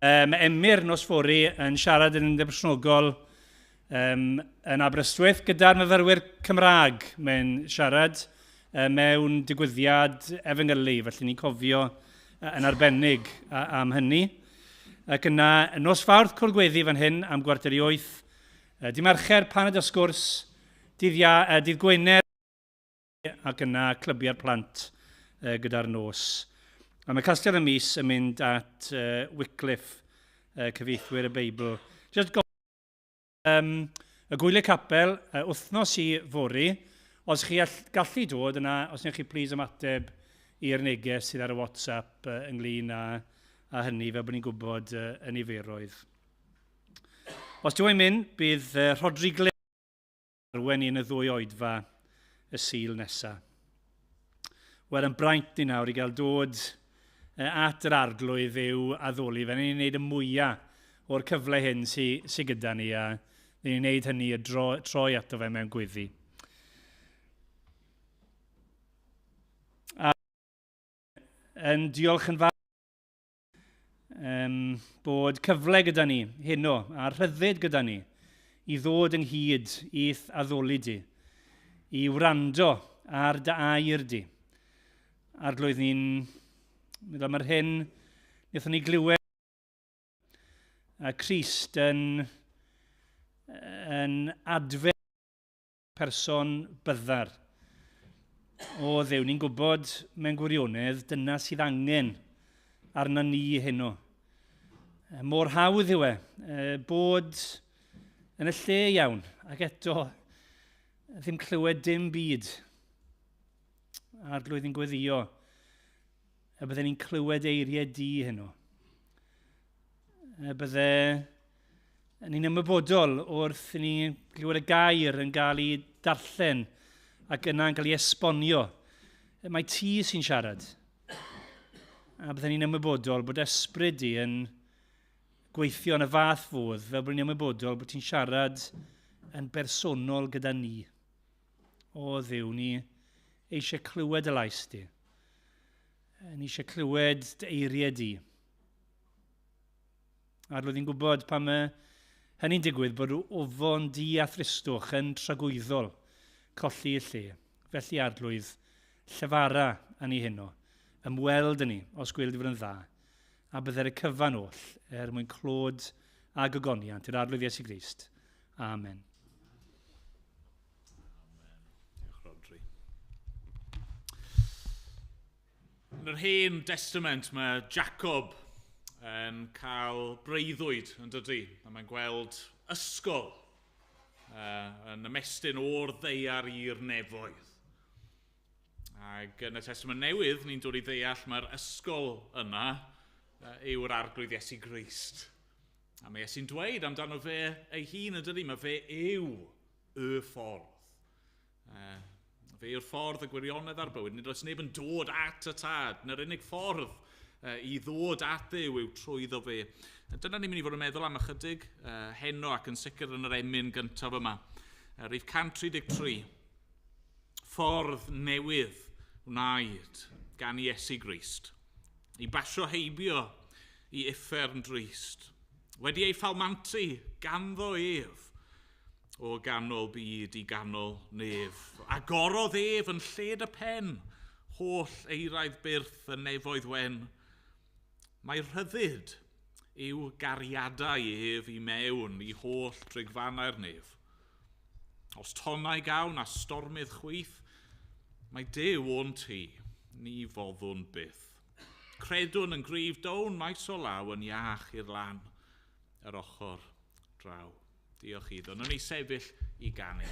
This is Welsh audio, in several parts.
Mae Emyr nos fory yn siarad yn Undeb Cristnogol um, yn Aberystwyth gyda'r myfyrwyr Cymraeg. Mae'n siarad mewn digwyddiad efengylu, felly ni'n cofio yn arbennig am hynny. Ac yna, nos Fawrth Cwrdd Gweddi fan hyn am 7:45. Dydd Mercher, paned o sgwrs, dydd, ia, dydd Gwener, ac yna clybiau'r plant gyda'r nos. A mae casgliad y mis yn mynd at Wycliffe, cyfieithwyr y Beibl. Just y gwyliau capel, wythnos i fory, os chi all, gallu dod yna, os newch chi please ymateb i'r neges sydd ar y WhatsApp ynglyn â, â hynny, fel bod ni'n gwybod y niferoedd. Os dwi'n mynd, bydd Rhodri Glyn arwen ni yn y ddwy oedfa y Sul nesa. Wel, yn braint ni nawr i gael dod at yr Arglwydd i'w addoli fe. Ni'n gwneud y mwyaf o'r cyfle hyn sydd sy gyda ni, a ni'n gwneud hynny y dro, troi ato fe mewn gweddi. A yn diolch yn fawr bod cyfle gyda ni heno a rhyddid gyda ni i ddod ynghyd i'th addoli di, i wrando ar dy air di. Arglwydd, ni'n meddwl am yr hyn wnaethon ni glywed a Crist yn, yn adfer person byddar. O Dduw, ni'n gwybod mewn gwirionedd dyna sydd angen arna ni heno. Mor hawdd yw e, bod yn y lle iawn, ac eto ddim clywed dim byd. Arglwydd yn gweddio y bydden ni'n clywed eiriau di heno. Y bydde ni'n ymwybodol wrth i ni glywed y gair yn cael ei darllen ac yna'n cael ei esbonio. Mae ti sy'n siarad. A bydden ni'n ymwybodol bod ysbryd di yn gweithio yn y fath fodd, fel bod ni'n ymwybodol bod ti'n siarad yn bersonol gyda ni. O Dduw, ni eisiau clywed y lais di. Ni eisiau clywed dy eiriau di. A roedd hi'n gwybod pan mae hynny'n digwydd bod ofon di a thristwch yn tragwyddol colli y lle. Felly Arglwydd, llefara â ni heno, ymweld â ni, os gweli di fod yn dda, a bydder y cyfan oll er mwyn clod a gogoniant i'r Arglwydd Iesu Grist. Amen. Diolch, Rhodri. Yn yr Hen Destament mae Jacob yn cael breuddwyd, yn dydy? A mae'n gweld ysgol yn ymestyn o'r ddeiar i'r nefoedd. Ac yn y Testament Newydd, ni'n dod i ddeall mae'r ysgol yna yw'r Arglwydd Iesu Grist. A mae Iesu'n dweud amdano fe ei hun, yn dydy? Mae fe yw y ffordd. Fe yw'r ffordd, y gwirionedd a'r bywyd. Nid oes neb yn dod at y tad. Na'r unig ffordd i ddod at Dduw yw trwyddo fe. Dyna ni'n mynd i fod yn meddwl am ychydig heno ac yn sicr yn yr emyn gyntaf yma. Rhif 133. Ffordd newydd wnaed gan Iesu Grist. I basio heibio i uffern drist. Wedi ei phalmantu ganddo ef O ganol byd i ganol nef. Agorodd ef yn lled y pen, holl eiraidd byrth y nefoedd wen. Mae rhyddid i'w gariadau ef i mewn i holl drigfannau'r nef. Os tonnau gawn a stormydd chwith, mae Duw o'n tu, ni foddwn byth. Credwn yn gryf down maes o law yn iach i'r lan, yr ochr draw. Diolch iddo. Nw'n ni sefyll i ganu.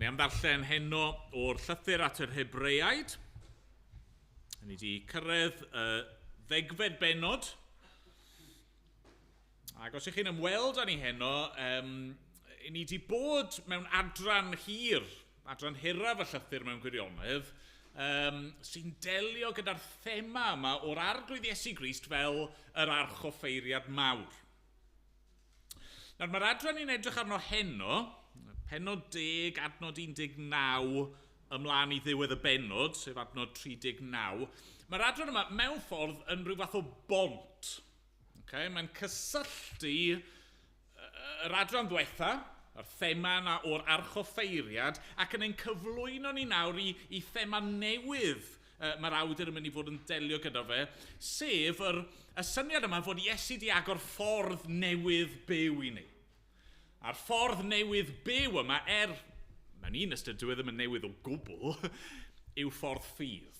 Ni am ddarllen heno o'r llythyr at yr Hebreaid. Ni wedi cyrraedd y ddegfed bennod. Ac os ych chi'n ymweld â ni heno, ni wedi bod mewn adran hir, adran hiraf y llythyr mewn gwirionedd, sy'n delio gyda'r thema yma o'r Arglwydd Iesu Grist fel yr archoffeiriad mawr. Nawr, mae'r adran ni'n edrych arno heno, pennod 10, adnod 19, ymlaen i ddiwedd y bennod, sef adnod 39, mae'r adran yma mewn ffordd yn rhyw fath o bont. Okay? Mae'n cysylltu yr adran ddiwetha, yr thema yna o'r archoffeiriad, ac yn ein cyflwyno ni nawr i thema newydd mae'r awdur yn mynd i fod yn delio gyda fe, sef y syniad yma fod Iesu di agor ffordd newydd byw i ni. A'r ffordd newydd byw yma, mewn un ystyr dyw e ddim yn newydd o gwbl, yw ffordd ffydd.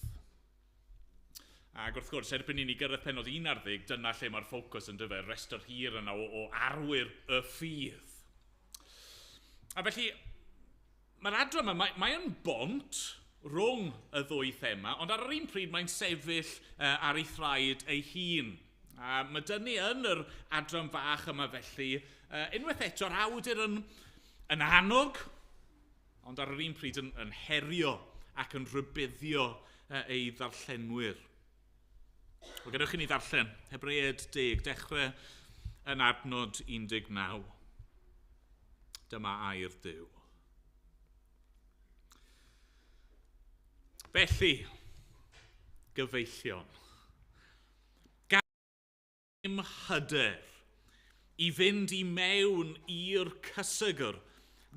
Ac wrth gwrs, erbyn i ni gyrraedd pennod 11, dyna lle mae'r ffocws yn dyfe, restr hir yna o arwyr y ffydd. A felly, mae'r adran yma, mae yn bont rhwng y ddwy thema, ond ar yr un pryd mae'n sefyll ar ei thraed ei hun. A mae dynnu yn yr adran fach yma felly, unwaith eto'r awdur yn annog, ond ar yr un pryd yn herio ac yn rhybuddio ei ddarllenwyr. Wel, gadewch i ni ddarllen Hebreaid 10, dechrau yn adnod 19. Dyma air Duw. Felly, gyfeillion, gan hyder i fynd i mewn i'r cysegr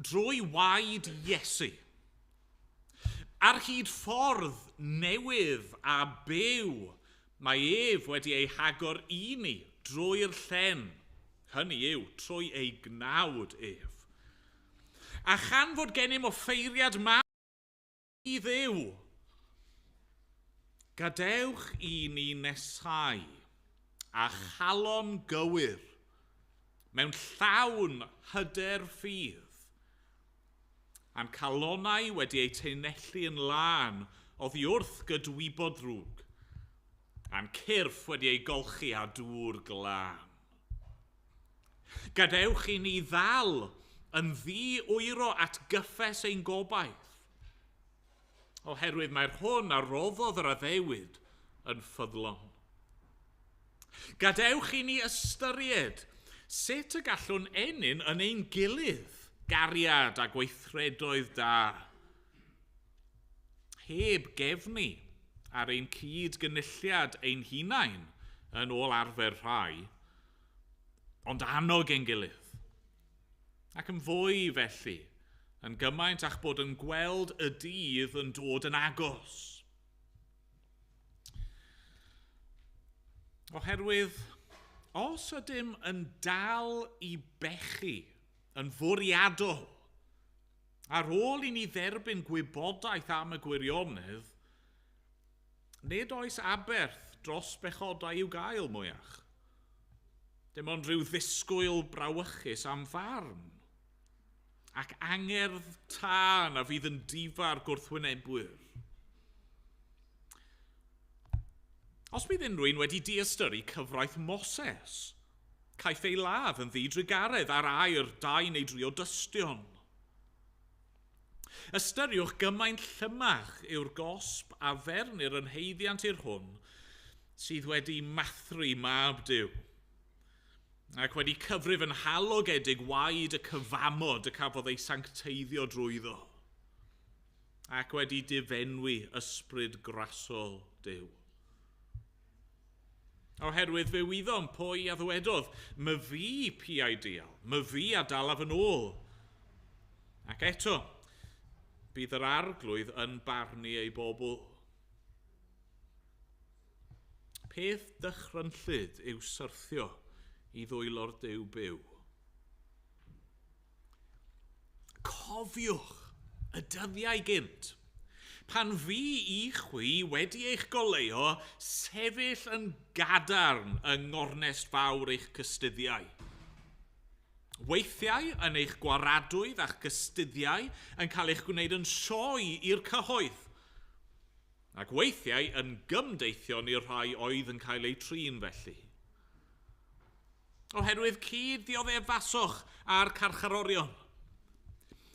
drwy waed Iesu, ar hyd ffordd newydd a byw, mae ef wedi ei hagor i ni drwy'r llen, hynny yw, trwy ei gnawd ef. A chan fod gennym offeiriad mawr i Dduw, gadewch i ni nesau a chalon gywir mewn llawn hyder ffydd, a'n calonnau wedi eu taenellu yn lân oddi wrth gydwybod ddrwg, a'n cyrff wedi eu golchi â dŵr glân. Gadewch i ni ddal yn ddi-wyro at gyffes ein gobaith, oherwydd mae'r hwn a roddodd yr addewid yn ffyddlon. Gadewch i ni ystyried sut y gallwn ennyn yn ein gilydd gariad a gweithredoedd da, heb gefnu ar ein cyd-gynulliad ein hunain yn ôl arfer rhai, ond annog ein gilydd. Ac yn fwy felly, yn gymaint a'ch bod yn gweld y dydd yn dod yn agos. Oherwydd, os ydym yn dal i bechu yn fwriadol, ar ôl i ni dderbyn gwybodaeth am y gwirionedd, nid oes aberth dros bechodau i'w gael mwyach. Dim ond rhyw ddisgwyl brawychus am farn, ac angerdd tân a fydd yn difa'r gwrthwynebwyr. Os bydd unrhyw un wedi diystyru cyfraith Moses, caiff ei ladd yn ddidrugaredd ar air 2 neu 3 o dystion. Ystyriwch gymaint llymach yw'r gosb a fernir yn haeddiant i'r hwn sydd wedi mathru mab Duw, ac wedi cyfrif yn halogedig waed y cyfamod y cafodd ei sancteiddio drwyddo, ac wedi difenwi ysbryd grasol Duw. Oherwydd fe wyddom pwy a ddywedodd, myfi piau dial, myfi a dalaf yn ôl. Ac eto, bydd yr Arglwydd yn barnu ei bobl. Peth dychrynllyd yw syrthio i ddwylo'r Duw byw. Cofiwch y dyddiau gynt, pan fu i chwi wedi eich goleuo sefyll yn gadarn yng ngornest fawr eich cystuddiau. Weithiau yn eich gwaradwydd a'ch gystuddiau yn cael eich gwneud yn sioe i'r cyhoedd, ac weithiau yn gymdeithion i'r rhai oedd yn cael eu trin felly. Oherwydd cyd ddioddefaswch a'r carcharorion,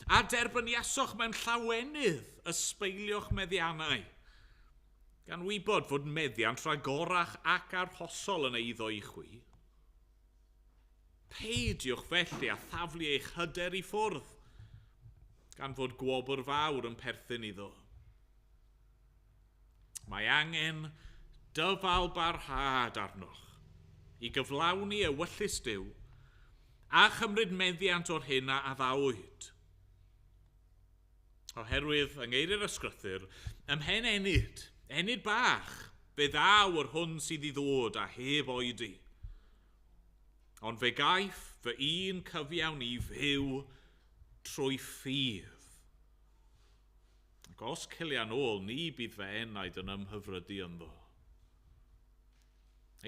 a derbyniasoch mewn llawenydd ysbeilio'ch meddiannau, gan wybod fod meddiant rhagorach ac arhosol yn eiddo i chwi. Peidiwch felly a thaflu eich hyder i ffwrdd, gan fod gwobr fawr yn perthyn iddo. Mae angen dyfal barhad arnoch i gyflawni ewyllys Duw a chymryd meddiant o'r hyn a addawyd. Oherwydd, yng ngeiriau'r ysgrythur, ymhen ennyd, ennyd bach, fe ddaw yr hwn sydd i ddod a heb oedi. Ond fe gaiff fy un cyfiawn i fyw trwy ffydd. Ac os cilia'n ôl, ni bydd fy enaid yn ymhyfrydu ynddo.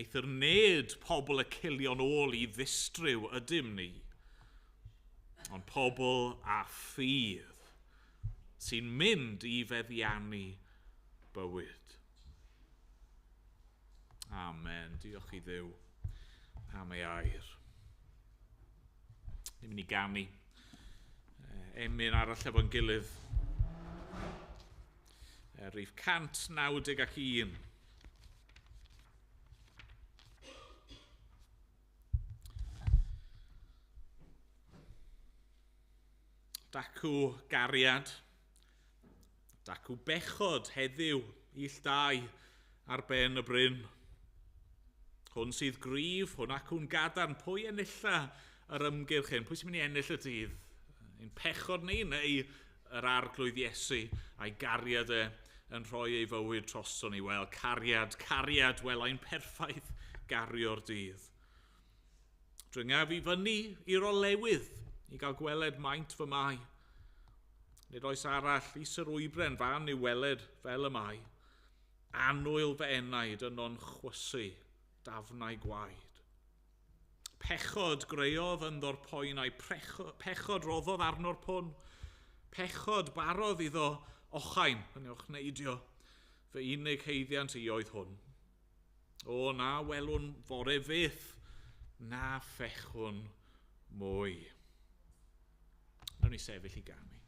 Eithr nid pobl y cilio'n ôl i ddistryw ydym ni, ond pobl â ffydd sy'n mynd i feddiannu bywyd. Amen. Diolch i Dduw am ei air. Ni'n mynd i ganu emyn arall efo'n gilydd. Rhif 191. Dacw gariad, dacw bechod heddiw ill dau ar ben y bryn. Hwn sydd gryf, hwn acw'n gadarn, pwy enilla yr ymgyrch hyn? Pwy sy'n mynd i ennill y dydd? Ein pechod ni neu yr Arglwydd Iesu a'i gariad e yn rhoi ei fywyd droson ni? Wel, cariad, cariad, wel, ein perffaith gario'r dydd. Dryngaf i fyny i'r olewydd i gael gweled maint fy mai. Nid oes arall is yr wybren fan i'w weled fel y mae. Annwyl fy enaid yno'n chwysu dafnau gwaed. Pechod greodd ynddo'r poenau, pechod roddodd arno'r pwn, pechod barodd iddo ochain yn ei ochneidio. Fy unig haeddiant i oedd hwn. O, na welwn fore fyth, na phechwn mwy. Nawn ni sefyll i ganu.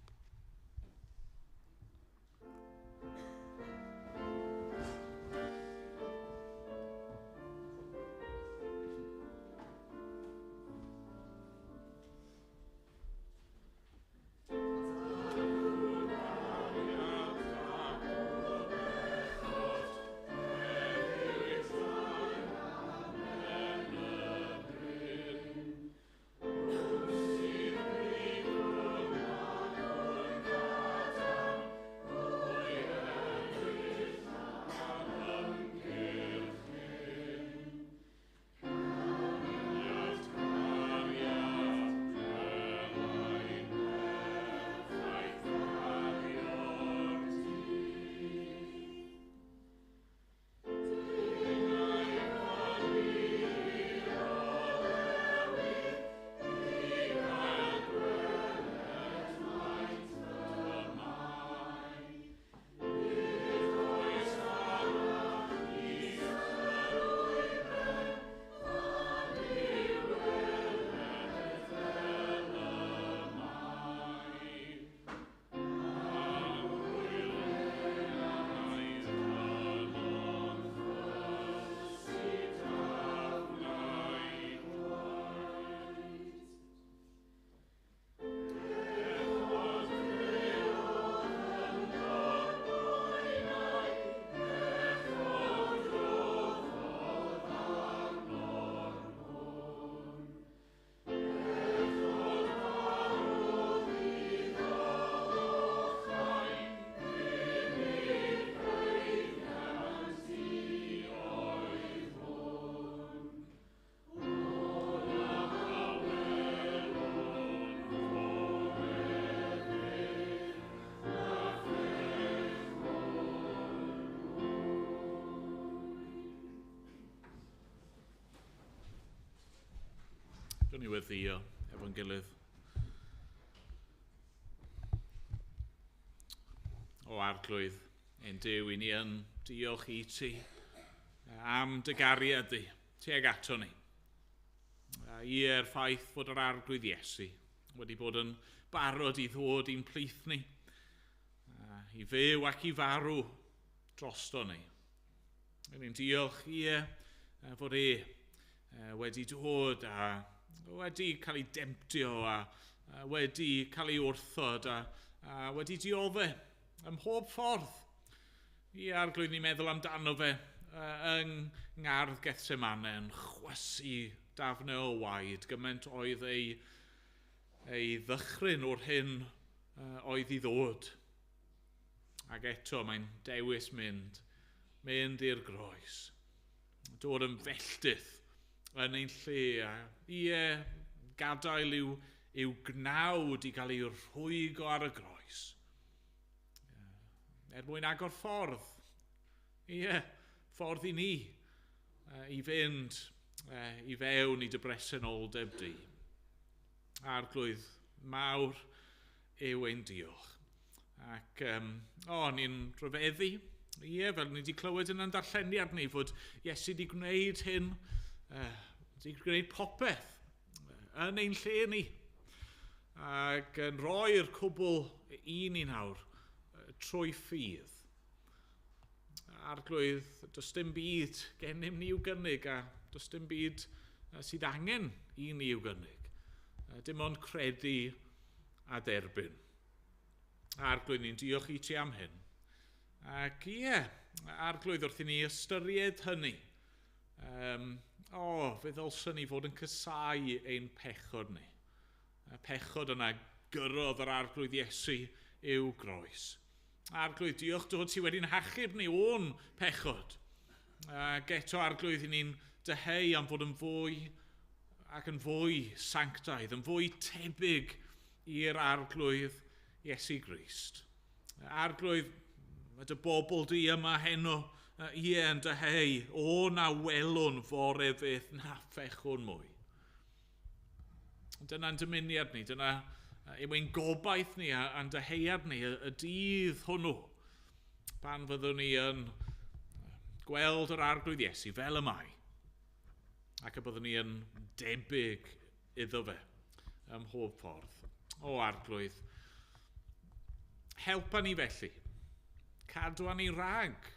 Gawn ni weddïo efo'n Efo'n gilydd. O Arglwydd, ein Duw, i ni yn diolch i ti am dy gariad di, tuag ato ni. Ie'r ffaith fod yr Arglwydd Iesu wedi bod yn barod i ddod i'n plith ni, i fyw ac i farw drosto ni. Ni'n diolch ie fod e wedi dod a wedi cael ei demtio a wedi cael ei wrthod a wedi diodde ym mhob ffordd. Ie, Arglwydd, ni'n meddwl amdano fe yng ngardd Gethsemane yn chwysu dafnau o waed, gymaint oedd ei ddychryn o'r hyn oedd i ddod. Ac eto mae'n dewis mynd i'r groes, dod yn felltith yn ein lle, a ie, gadael i'w gnawd i gael ei rhwygo ar y groes. Er mwyn agor ffordd, ie, ffordd i ni, i fynd i fewn i dy bresenoldeb di. Arglwydd, mawr yw ein diolch. Ac, ni'n rhyfeddu, ie, fel ni wedi clywed yn ein darlleniad ni, fod Iesu wedi gwneud hyn, wedi gwneud popeth yn ein lle ni, ac yn rhoi'r cwbl i ni nawr trwy ffydd. Arglwydd, does dim byd gennym ni i'w gynnig, a does dim byd sydd angen i ni i'w gynnig. Dim ond credu a derbyn. Arglwydd, ni'n diolch i ti am hyn. Ac ie, Arglwydd, wrth i ni ystyried hynny, fe ddylswn ni fod yn casáu ein pechod ni. Y pechod yna gyrrodd yr Arglwydd Iesu i'w groes. Arglwydd, diolch dy fod ti wedi'n hachub ni o'n pechod. Ac eto, Arglwydd, i ni'n dyheu am fod yn fwy ac yn fwy sanctaidd, yn fwy tebyg i'r Arglwydd Iesu Grist. Arglwydd, mae dy bobl di yma heno, ie, yn dyheu, o na welwn fore fyth na phechwn mwy. Dyna'n dymuniad ni, dyna yw ein gobaith ni a'n dyheuad ni y dydd hwnnw, pan fyddwn ni yn gweld yr Arglwydd Iesu fel y mae, ac y byddwn ni yn debyg iddo fe ym mhob ffordd. O Arglwydd, helpa ni felly, cadwa ni rhag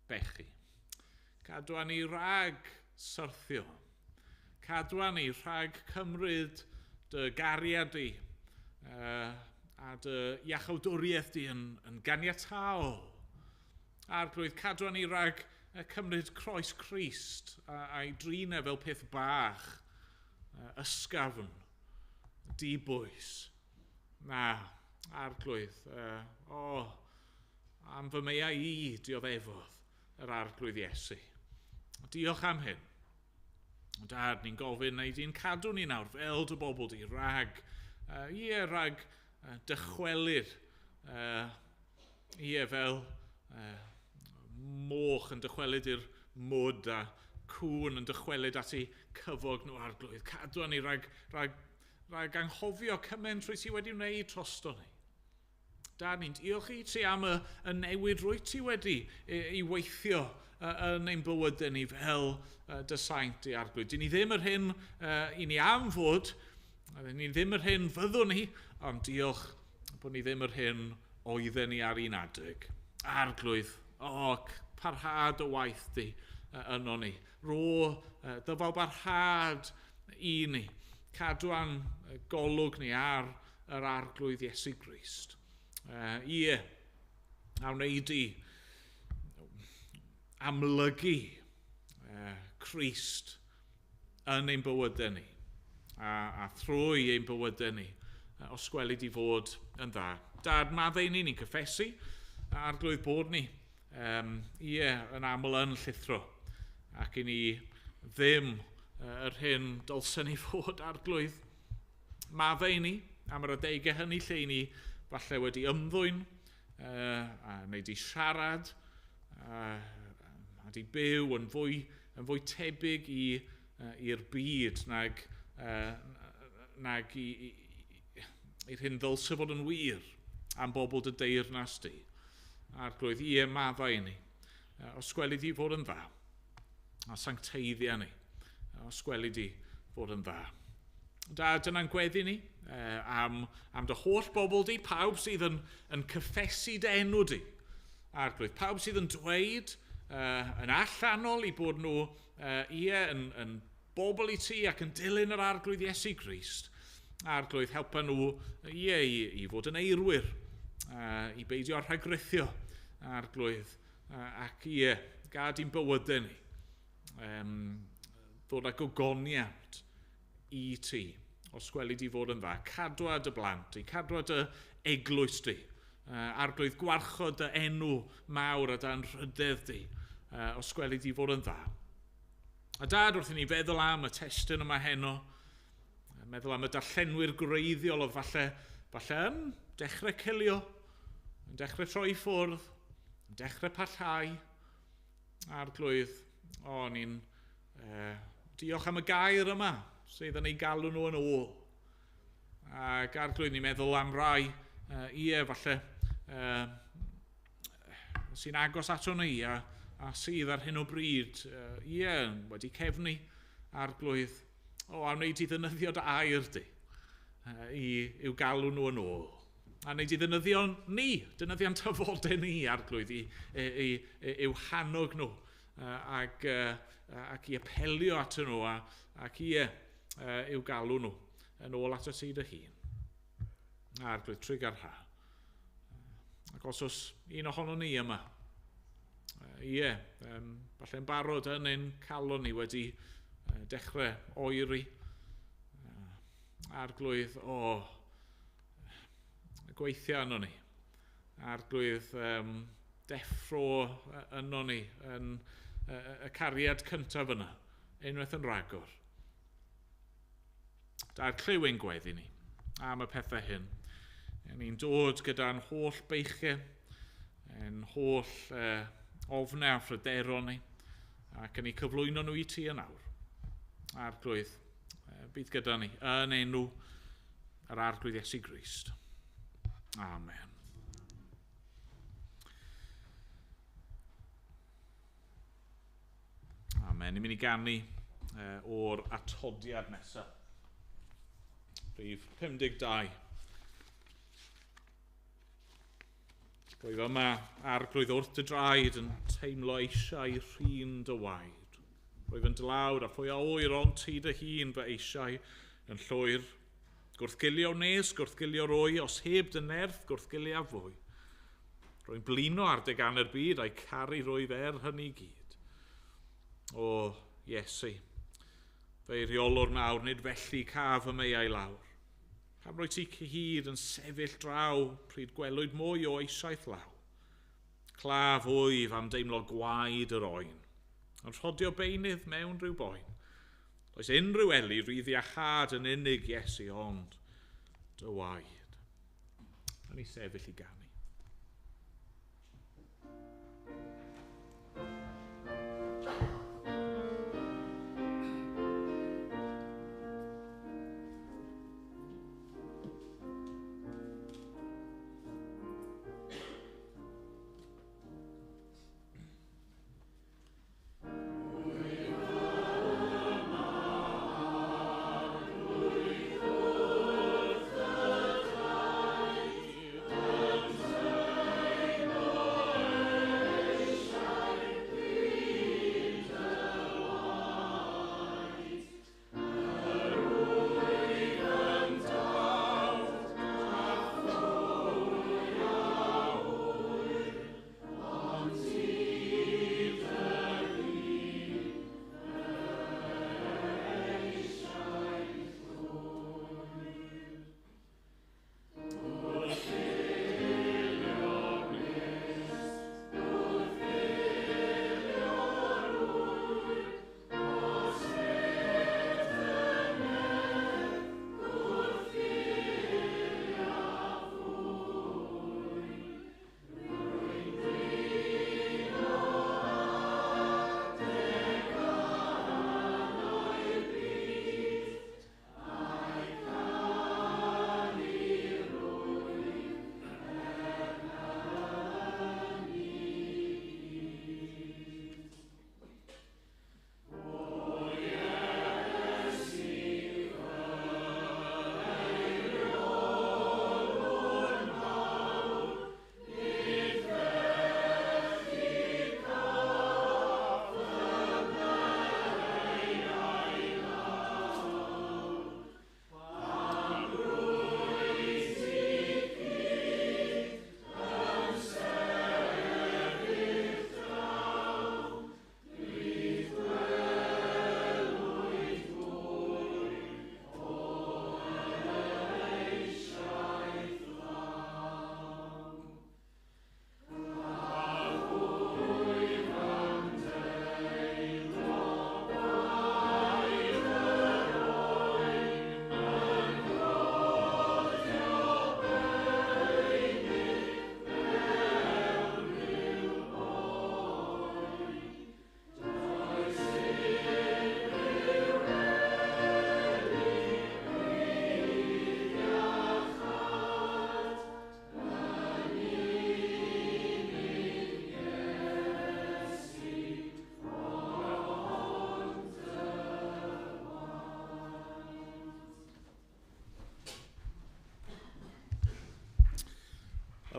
bechu, cadwa ni rhag syrthio, cadwa ni rhag cymryd dy gariad di a dy iachawdwriaeth di yn ganiataol. Arglwydd, cadwa ni rhag cymryd croes Crist a'i drin e fel peth bach, ysgafn, dibwys. Na, Arglwydd, am fy meiau i dioddefodd yr Arglwydd Iesu. Diolch am hyn. Dad, ni'n gofyn neu di'n cadw ni nawr fel dy bobl di rhag, rhag dychwelyd, fel moch yn dychwelyd i'r mwd a cŵn yn dychwelyd at ei cyfog nhw, Arglwydd. Cadw ni rhag anghofio cymaint rwyt ti wedi wneud drosto ni. Dad, ni'n diolch i ti am y newid rwyt ti wedi i weithio yn ein bywydau ni fel dy saint i Arglwydd. Dyn ni ddim yr hyn i ni am fod, dyn ni ddim yr hyn fyddwn ni, ond diolch bod ni ddim yr hyn oedden ni ar un adeg. Arglwydd, parhad o waith di yno ni. Rho dyfal barhad i ni. Cadw a'n golwg ni ar yr Arglwydd Iesu Grist. Ie, a wnei di amlygu Crist yn ein bywydau ni a thrwy ein bywydau ni, os gweli di fod yn dda. Dad, maddau ni, ni'n cyffesu, Arglwydd bod ni, yn aml yn llithro, ac i ni ddim yr hyn dylsen ni fod, Arglwydd. Maddau ni am yr adegau hynny lle i ni falle wedi ymddwyn, a neu di siarad, a di byw yn fwy tebyg i'r byd nag nag i'r hyn ddylse fod yn wir am bobl dy deyrnas di. Arglwydd, ie, maddau i ni. Os gweli di fod yn dda, a sancteiddia ni. Os gweli di fod yn dda. Da, dyna'n gweddi ni am dy holl bobl di, pawb sydd yn cyffesu dy enw di. Arglwydd, pawb sydd yn dweud yn allanol i bod nhw yn bobl i ti ac yn dilyn yr Arglwydd Iesu Grist. Arglwydd, helpa nhw i fod yn eirwyr, i beidio â rhagrithio, Arglwydd, ac gad i'n bywydau ni ddod â gogoniant i ti, os gweli di fod yn dda. Cadwa dy blant di, cadwa dy eglwys di, Arglwydd, gwarchod dy enw mawr a dy anrhydedd di, os gweli di fod yn dda. A Dad, wrth i ni feddwl am y testun yma heno, meddwl am y darllenwyr gwreiddiol oedd falle yn dechrau cilio, yn dechrau troi ffwrdd, yn dechrau parhau. Arglwydd, ni'n diolch am y gair yma sydd yn ei galw nhw yn ôl. Ac Arglwydd, ni'n meddwl am rai, falle, sy'n agos ato ni a sydd ar hyn o bryd, wedi cefnu, Arglwydd, a wneud i ddefnyddio dy air di i'w galw nhw yn ôl. A wneud i ddefnyddio ni, defnyddio'n tafodau ni, Arglwydd, i'w hannog nhw ac i apelio at nhw ac i'w galw nhw yn ôl at y ti dy hun. Arglwydd, trugarha. Ac os oes un ohono ni yma, falle'n barod yn ein calon ni wedi dechrau oeri, Arglwydd, gweithio yno ni. Arglwydd, deffro yno ni yn y cariad cyntaf yna, unwaith yn rhagor. Da'r clyw ein gweddi ni am y pethau hyn. Ni'n dod gyda'n holl beichau, ein holl ofnau a phryderon ni, ac yn ei cyflwyno nhw i ti yn awr. Arglwydd, bydd gyda ni yn enw yr Arglwydd Iesu Grist. Amen. Amen. Ni'n mynd i ganu o'r atodiad nesaf. Rhif 52. Rwyf yma, Arglwydd, wrth dy draed yn teimlo eisiau rhin dy waed. Rwyf yn dlawd a phwy a oer ond ti dy hun fy eisiau yn llwyr. Gwrthgilio nes, gwrthgilio rwy, os heb dy nerth, gwrthgilio fwy. Rwy'n blino ar deganau'r byd a'i caru rwyf er hynny gyd. O, Iesu, fe reolwr mawr, nid felly caf y meiau lawr. Pam roi ti cyhyd yn sefyll draw pryd gwelwyd mwy o eisaeth law. Claf wyf am deimlo gwaed yr oen, yn rhodio beunydd mewn rhyw boen. Does unrhyw eli rydd iachâd yn unig, Iesu, ond dy waed. A ni sefyll i ganu.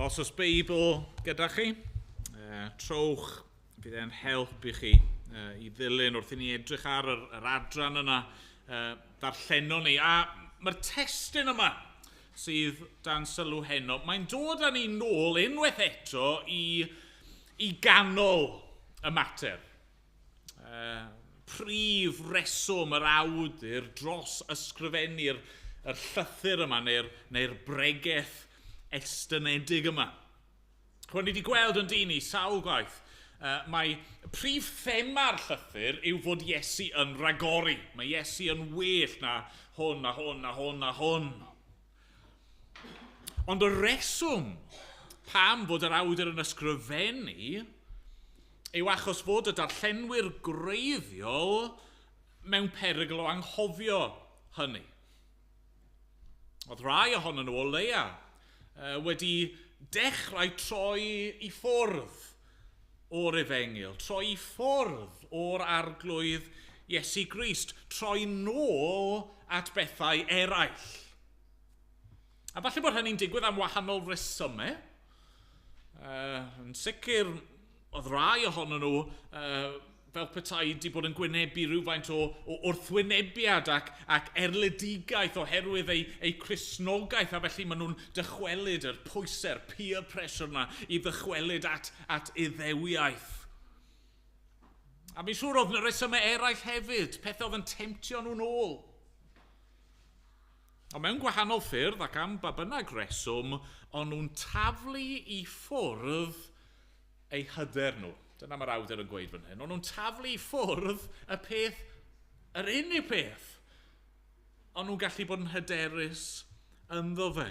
Os oes Beibl gyda chi, trowch, fydd e'n help i chi i ddilyn wrth i ni edrych ar yr adran yna ddarllenon ni. A mae'r testun yma sydd dan sylw heno, mae'n dod â ni nôl unwaith eto i ganol y mater. Prif reswm yr awdur dros ysgrifennu'r yr llythyr yma neu'r bregeth estynedig yma. Chwan, ni wedi gweld yn dyn ni sawl gwaith, mae prif thema'r llythyr yw fod Iesu yn ragori. Mae Iesu yn well na hwn a hwn a hwn a hwn. Ond y reswm pam fod yr awdur yn ysgrifennu yw achos fod y darllenwyr gwreiddiol mewn perygl o anghofio hynny. Oedd rhai ohonyn nhw o leia wedi dechrau troi i ffwrdd o'r efengyl, troi i ffwrdd o'r arglwydd Iesu Grist, troi nôl at bethau eraill. A falle bod hynny'n digwydd am wahanol resymau. Yn sicr, oedd rai ohonyn nhw fel petai wedi bod yn gwynebu rhywfaint o wrthwynebiad ac erledigaeth oherwydd eu Cristnogaeth, a felly maen nhw'n dychwelyd yr pwysau'r peer pressure yna i ddychwelyd at iddewiaeth. A fi'n siŵr oedd yna resymau eraill hefyd, pethau oedd yn temtio nhw'n ôl. Ond mewn gwahanol ffyrdd ac am ba bynnag reswm, o'n nhw'n taflu i ffwrdd eu hyder nhw. Dyna mae'r awdur yn gweud fan hyn. O'n nhw'n taflu i ffwrdd y peth, yr unig peth, o'n nhw'n gallu bod yn hyderus ynddo fe.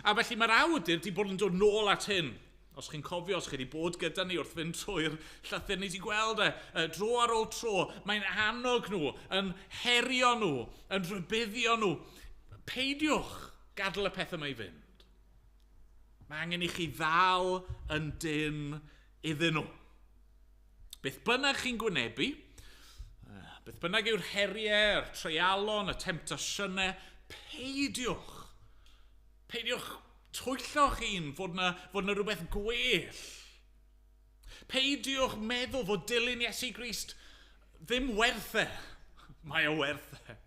A felly mae'r awdur wedi bod yn dod nôl at hyn. Os chi'n cofio, os chi wedi bod gyda ni wrth fynd trwy'r llythyr, ni wedi gweld e, dro ar ôl tro, mae'n annog nhw, yn herio nhw, yn rhybuddio nhw. Peidiwch gadael y peth yma i fynd. Mae angen i chi ddal yn dynn iddyn nhw. Beth bynnag chi'n gwynebu, beth bynnag yw'r heriau, yr treialon, y temtasiynau, peidiwch. Peidiwch twyllo'ch hun fod 'na rhywbeth gwell. Peidiwch meddwl fod dilyn Iesu Grist ddim werth e. Mae o werth e.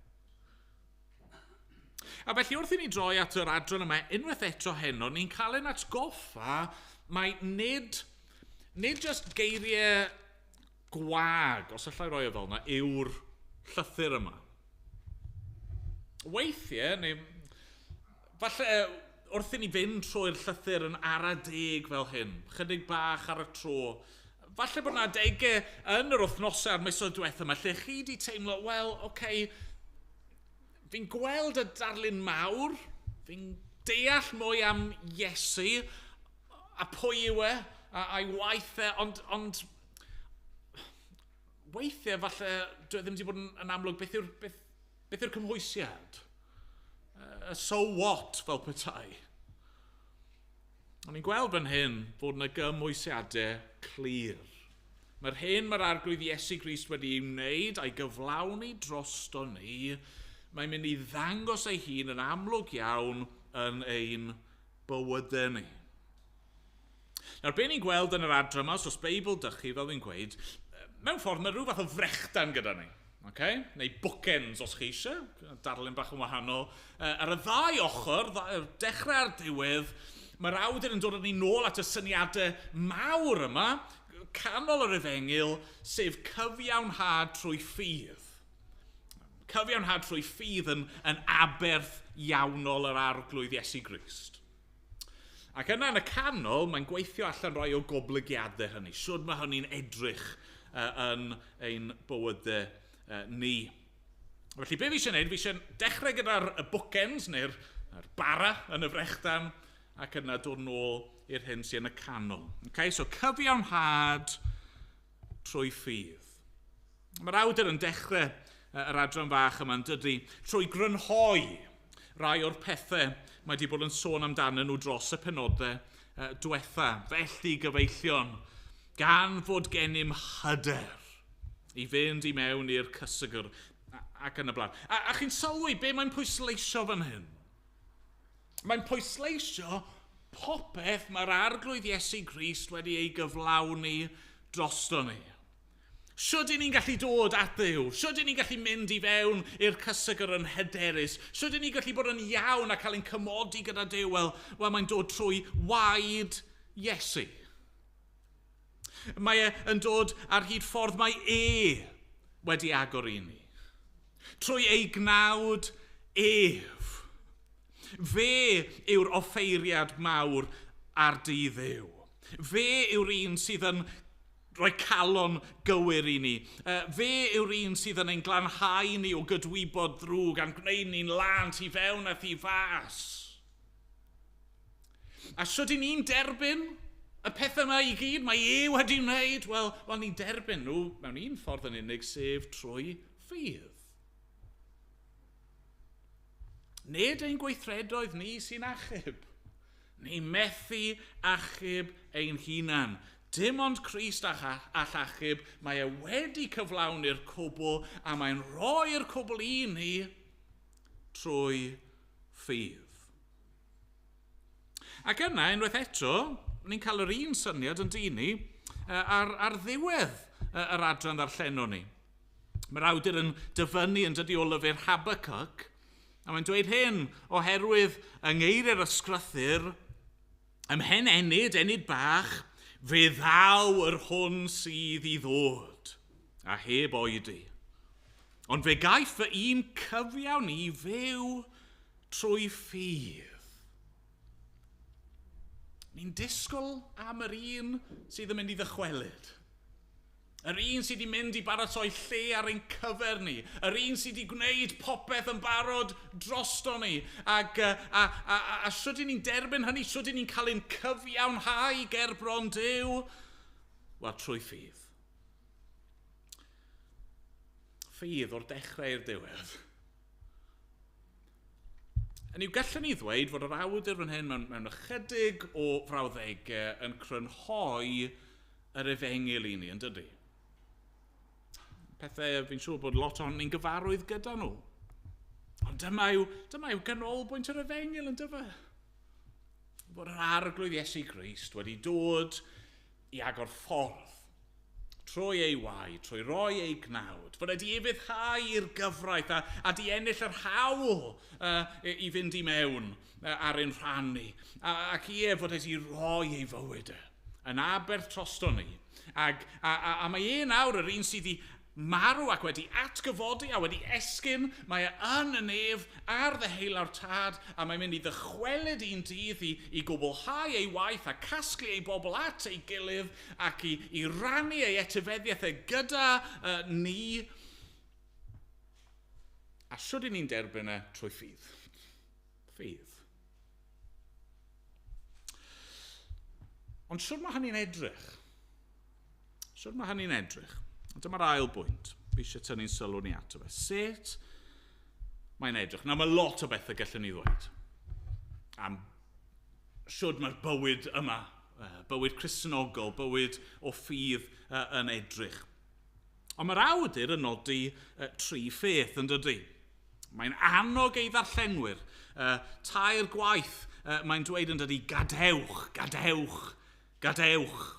A felly wrth i ni droi at yr adran yma, unwaith eto heno, ni'n cael ein atgoffa mai nid just geiriau gwag, os allai roi o fel yna, yw'r llythyr yma. Weithiau, neu falle wrth i ni fynd trwy'r llythyr yn ara deg fel hyn, chydig bach ar y tro, falle bod yna adegau yn yr wythnosau a'r misoedd diwethaf yma lle chi wedi teimlo, wel, okay, fi'n gweld y darlun mawr, fi'n deall mwy am Iesu a pwy yw e, a'i waith e, ond weithiau falle dwi ddim wedi bod yn amlwg beth yw'r cymhwysiad. So what, fel petai. O'n i'n gweld fan hyn fod yna gymhwysiadau clir. Mae'r hyn mae'r arglwydd Iesu Grist wedi ei wneud a'i gyflawni drosto ni, mae'n mynd i ddangos ei hun yn amlwg iawn yn ein bywydau ni. Nawr, be ni'n gweld yn yr adran yma, os oes Beibl dych chi, fel fi'n gweud, mewn ffordd mae rhyw fath o frechdan gyda ni. Okay? Neu bookends os chi eisiau, darlun bach yn wahanol. Ar y ddau ochr, dechrau a'r diwedd, mae'r awdur yn dod â ni nôl at y syniadau mawr yma, canol yr efengyl, sef cyfiawnhad trwy ffydd. Cyfiawnhad trwy ffydd yn aberth iawnol yr arglwydd Iesu Grist. Ac yna yn y canol, mae'n gweithio allan rai o goblygiadau hynny. Shwd mae hynny'n edrych yn ein bywydau ni. Felly, be fi eisiau gwneud? Fi eisiau dechrau gyda'r bookends, neu'r bara yn y frechdan, ac yna dod nôl i'r hyn sy'n yn y canol. Okay? So, cyfiawnhad trwy ffydd. Mae'r awdur yn dechrau yr adran fach yma, yn dydy, trwy grynhoi rai o'r pethau mae wedi bod yn sôn amdanyn nhw dros y penodau diwetha. Felly, gyfeillion, gan fod gennym hyder i fynd i mewn i'r cysegr ac yn y blaen. A chi'n sylwi be mae'n pwysleisio fan hyn? Mae'n pwysleisio popeth mae'r Arglwydd Iesu Grist wedi ei gyflawni drosto ni. Shwd 'y ni'n gallu dod at Dduw? Shwd 'y ni'n gallu mynd i fewn i'r cysegr yn hyderus? Shwd 'y ni'n gallu bod yn iawn a cael ein cymodi gyda Duw? Wel, mae'n dod trwy waed Iesu. Mae e yn dod ar hyd ffordd mae e wedi agor i ni. Trwy ei gnawd ef. Fe yw'r offeiriad mawr ar du Dduw. Fe yw'r un sydd yn rhoi calon gywir i ni. Fe yw'r un sydd yn ein glanhau ni o gydwybod ddrwg a'n gwneud ni'n lân tu fewn a thu fas. A shwd 'y ni'n derbyn y pethau yma i gyd mae e wedi wneud? Wel, ni'n derbyn nhw mewn un ffordd yn unig, sef trwy ffydd. Nid ein gweithredoedd ni sy'n achub. Ni methu achub ein hunan. Dim ond Crist all achub, mae e wedi cyflawni'r cwbl a mae'n rhoi'r cwbl i ni trwy ffydd. Ac yna, unwaith eto, ni'n cael yr un syniad yn dyn ni ar ddiwedd yr adran ddarllenon ni. Mae'r awdur yn dyfynnu yn dydi o lyfr Habakkuk, a mae'n dweud hyn oherwydd yng ngeiriau'r ysgrythur, ymhen ennyd, ennyd bach, fe ddaw yr hwn sydd i ddod, a heb oedi. Ond fe gaiff fy un cyfiawn i fyw trwy ffydd. Ni'n disgwyl am yr un sydd yn mynd i ddychwelyd. Yr un sydd wedi mynd i baratoi lle ar ein cyfer ni. Yr un sydd wedi gwneud popeth yn barod drosto ni. Ac, a shwd 'y ni'n derbyn hynny? Shwd 'y ni'n cael ein cyfiawnhau ger bron Duw? Wel, trwy ffydd. Ffydd o'r dechrau i'r diwedd. Hynny yw, gallwn ni ddweud fod yr awdur fan hyn mewn ychydig o frawddegau yn crynhoi yr efengyl i ni, yn dydy? Pethau fi'n siŵr bod lot ohonyn ni'n gyfarwydd gyda nhw. Ond dyma yw ganolbwynt yr efengyl, yn dyfe? Bod yr Arglwydd Iesu Grist wedi dod i agor ffordd trwy ei waed, trwy roi ei gnawd, fod wedi ufuddhau i'r gyfraith a di ennill yr hawl i fynd i mewn ar ein rhan ni. Ac ie, fod wedi rhoi ei fywyd e yn aberth drosto ni. A mae e nawr yr un sydd wedi marw ac wedi atgyfodi a wedi esgyn, mae e yn y nef ar ddeheulaw'r Tad, a mae'n mynd i ddychwelyd un dydd i gwblhau ei waith a casglu ei bobl at ei gilydd ac i rannu ei etifeddiaeth e gyda ni. A shwd 'y ni'n derbyn e? Trwy ffydd. Ffydd. Ond shwd mae hynny'n edrych? Shwd mae hynny'n edrych? A dyma'r ail bwynt. Fi eisiau tynnu'n sylw ni ato fe. Sut mae'n edrych? Nawr, mae lot o bethau gallwn ni ddweud am shwd mae'r bywyd yma, bywyd Cristnogol, bywyd o ffydd yn edrych. Ond mae'r awdur yn nodi tri pheth, yn dydy? Mae'n annog ei ddarllenwyr. Tair gwaith mae'n dweud yn dydy, gadewch, gadewch, gadewch.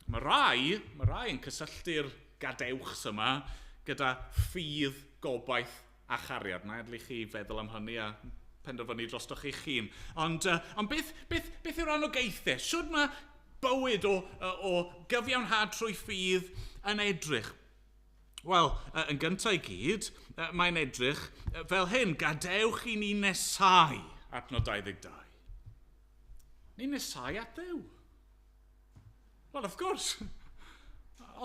Mae rai yn cysylltu'r gadewch yma gyda ffydd, gobaith a chariad. Na i adael i chi feddwl am hynny a penderfynu drostoch chi'ch hun. Ond beth yw'r anogaethau? Shwd mae bywyd o gyfiawnhad trwy ffydd yn edrych? Wel, yn gyntaf i gyd, mae'n edrych fel hyn. Gadewch i ni nesau, adnod 22. Ni nesau at Dduw. Wel, wrth gwrs,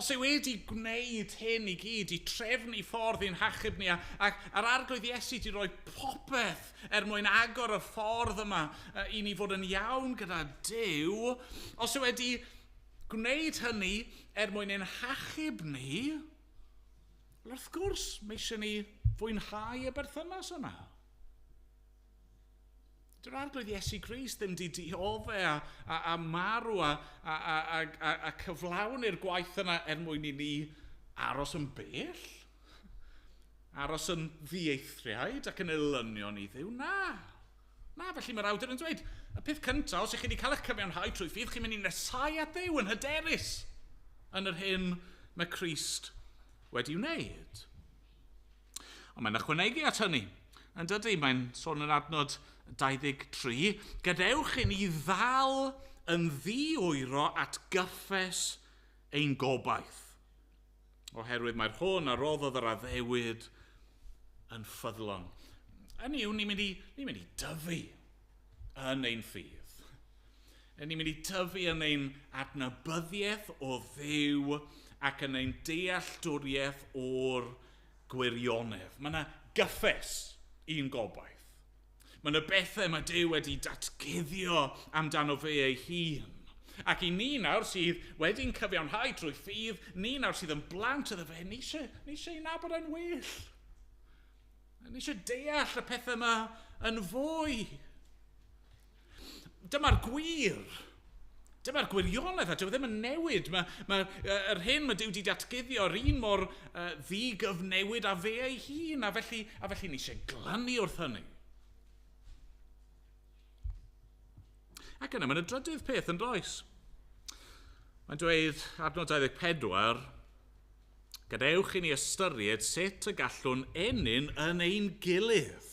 os yw wedi gwneud hyn i gyd, i trefnu ffordd i'n hachub ni, ac a'r Arglwydd Iesu wedi rhoi popeth er mwyn agor y ffordd yma i ni fod yn iawn gyda Duw, os yw wedi gwneud hynny er mwyn ein hachub ni, wel, wrth gwrs, mae eisiau ni fwynhau y berthynas yna. Dyw'r Arglwydd Iesu Grist ddim di diodde a marw a cyflawni'r gwaith yna er mwyn i ni aros yn bell, aros yn ddieithriaid ac yn elynion i Dduw. Na, na, felly mae'r awdur yn dweud, y peth cyntaf, os ych chi wedi cael eich cyfiawnhau trwy ffydd, chi'n mynd i nesau at Dduw yn hyderus yn yr hyn mae Crist wedi wneud. Ond mae'n ychwanegu at hynny. Yn dydy, mae'n sôn yn adnod 23, gadewch i ni ddal yn ddi-wyro at gyffes ein gobaith. Oherwydd mae'r hwn a roddodd yr addewid yn ffyddlon. Hynny yw, ni'n mynd i, ni mynd i dyfu yn ein ffydd. Ni'n mynd i tyfu yn ein adnabyddiaeth o Dduw ac yn ein dealltwriaeth o'r gwirionedd. Mae yna gyffes i'n gobaith. Mae yna bethau mae Duw wedi datguddio amdano fe ei hun. Ac i ni nawr sydd wedi'n cyfiawnhau trwy ffydd, ni nawr sydd yn blant iddo fe, ni eisiau, ni eisiau ei nabod e'n well. Ni eisiau deall y pethau yma yn fwy. Dyma'r gwir. Dyma'r gwirionedd, a dyw e ddim yn newid. Mae, mae, yr hyn mae Duw wedi datguddio, yr un mor ddigyfnewid a fe ei hun, a felly ni eisiau glynu wrth hynny. Ac yna, mae'n y drydydd peth yn does. Mae'n dweud, adnod 24, gadewch i ni ystyried sut y gallwn ennyn yn ein gilydd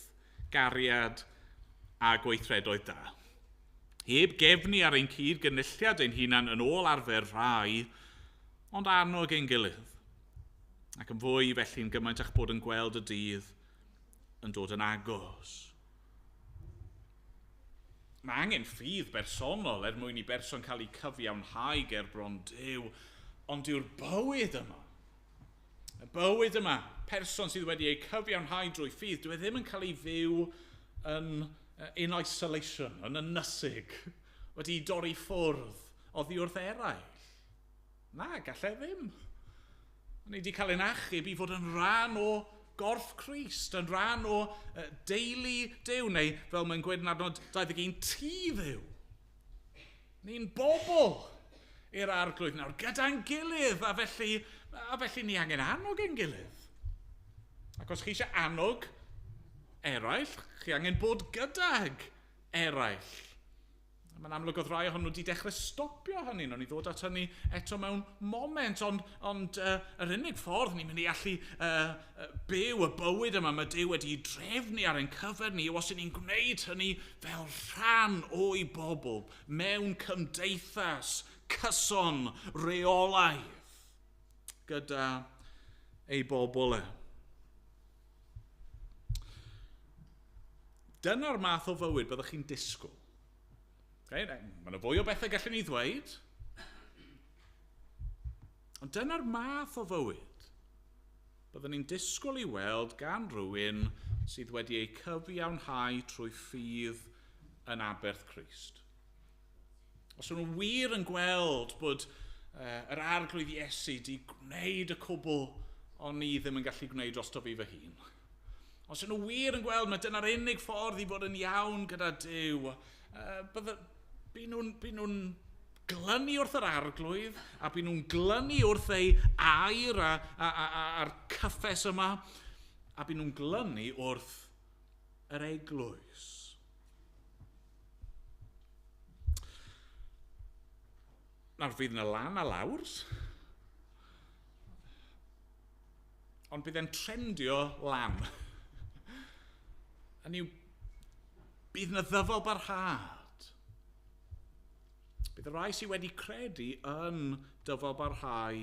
gariad a gweithredoedd da. Heb gefnu ar ein cyd gynulliad ein hunan yn ôl arfer rhai, ond annog ein gilydd. Ac yn fwy felly'n gymaint a'ch bod yn gweld y dydd yn dod yn agos. Mae angen ffydd bersonol er mwyn i berson cael ei cyfiawnhau ger bron Duw, ond dyw'r bywyd yma, y bywyd yma, person sydd wedi ei cyfiawnhau drwy ffydd, dyw e ddim yn cael ei fyw yn in isolation, yn ynysig, wedi dorri ffwrdd oddi wrth eraill. Na, gallai ddim. Ni wedi cael ein achub i fod yn rhan o gorff Crist, yn rhan o deulu Duw, neu fel mae'n gweud yn adnod 21, tŷ Dduw. Ni'n bobl i'r arglwydd nawr, gyda'n gilydd, a felly ni angen annog ein gilydd. Ac os chi eisiau annog eraill, chi angen bod gydag eraill. Mae'n amlwg oedd rhai ohonyn nhw wedi dechrau stopio hynny. Nawn ni ddod at hynny eto mewn moment, ond yr unig ffordd ni'n mynd i allu byw y bywyd yma mae Duw wedi drefnu ar ein cyfer ni yw os y'n ni'n gwneud hynny fel rhan o'i bobl mewn cymdeithas cyson reolaidd gyda ei bobl e. Dyna'r math o fywyd byddwch chi'n disgwyl. Okay, mae yna fwy o bethau gallwn ni ddweud. Ond dyna'r math o fywyd byddwn ni'n disgwyl i weld gan rhywun sydd wedi ei cyfiawnhau trwy ffydd yn aberth Crist. Os nhw wir yn gweld bod yr arglwydd Iesu wedi gwneud y cwbl o'n i ddim yn gallu gwneud drosto fi fy hun. Os nhw wir yn gweld mae dyna'r unig ffordd i fod yn iawn gyda Duw, byd nhw'n glynu wrth yr arglwydd, a byd nhw'n glynu wrth ei air a'r cyffes yma, a byd nhw'n glynu wrth yr eglwys. Nawr fydd yna lan a lawrs, ond bydd e'n trendio lan. Hynny yw, bydd yna ddyfal barhad. Bydd y rhai sydd wedi credu yn dyfal barhau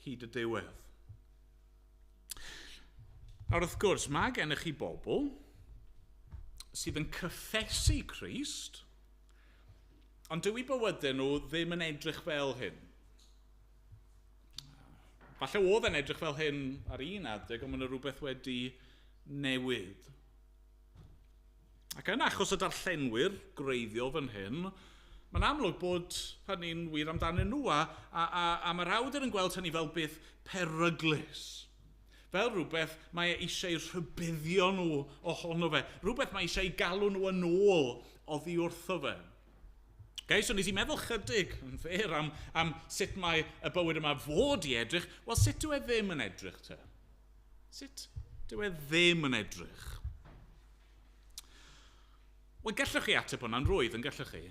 hyd y diwedd. Nawr wrth gwrs, mae gennych chi bobl sydd yn cyffesu Crist, ond dyw eu bywydau nhw ddim yn edrych fel hyn. Falle oedd e'n edrych fel hyn ar un adeg, ond mae yna rhywbeth wedi newid. Ac yn achos y darllenwyr gwreiddiol fan hyn, mae'n amlwg bod hynny'n wir amdanyn nhw, a mae'r awdur yn gweld hynny fel beth peryglus. Fel rhywbeth mae e eisiau rhybuddio nhw ohono fe. Rhywbeth mae eisiau galw nhw yn ôl oddi wrtho fe. Okay, so nes i meddwl chydig yn fyr am sut mae y bywyd yma fod i edrych. Wel, sut dyw e ddim yn edrych te? Sut dyw e ddim yn edrych? Wel, gallwch chi ateb hwnna'n rwydd, yn gallwch chi?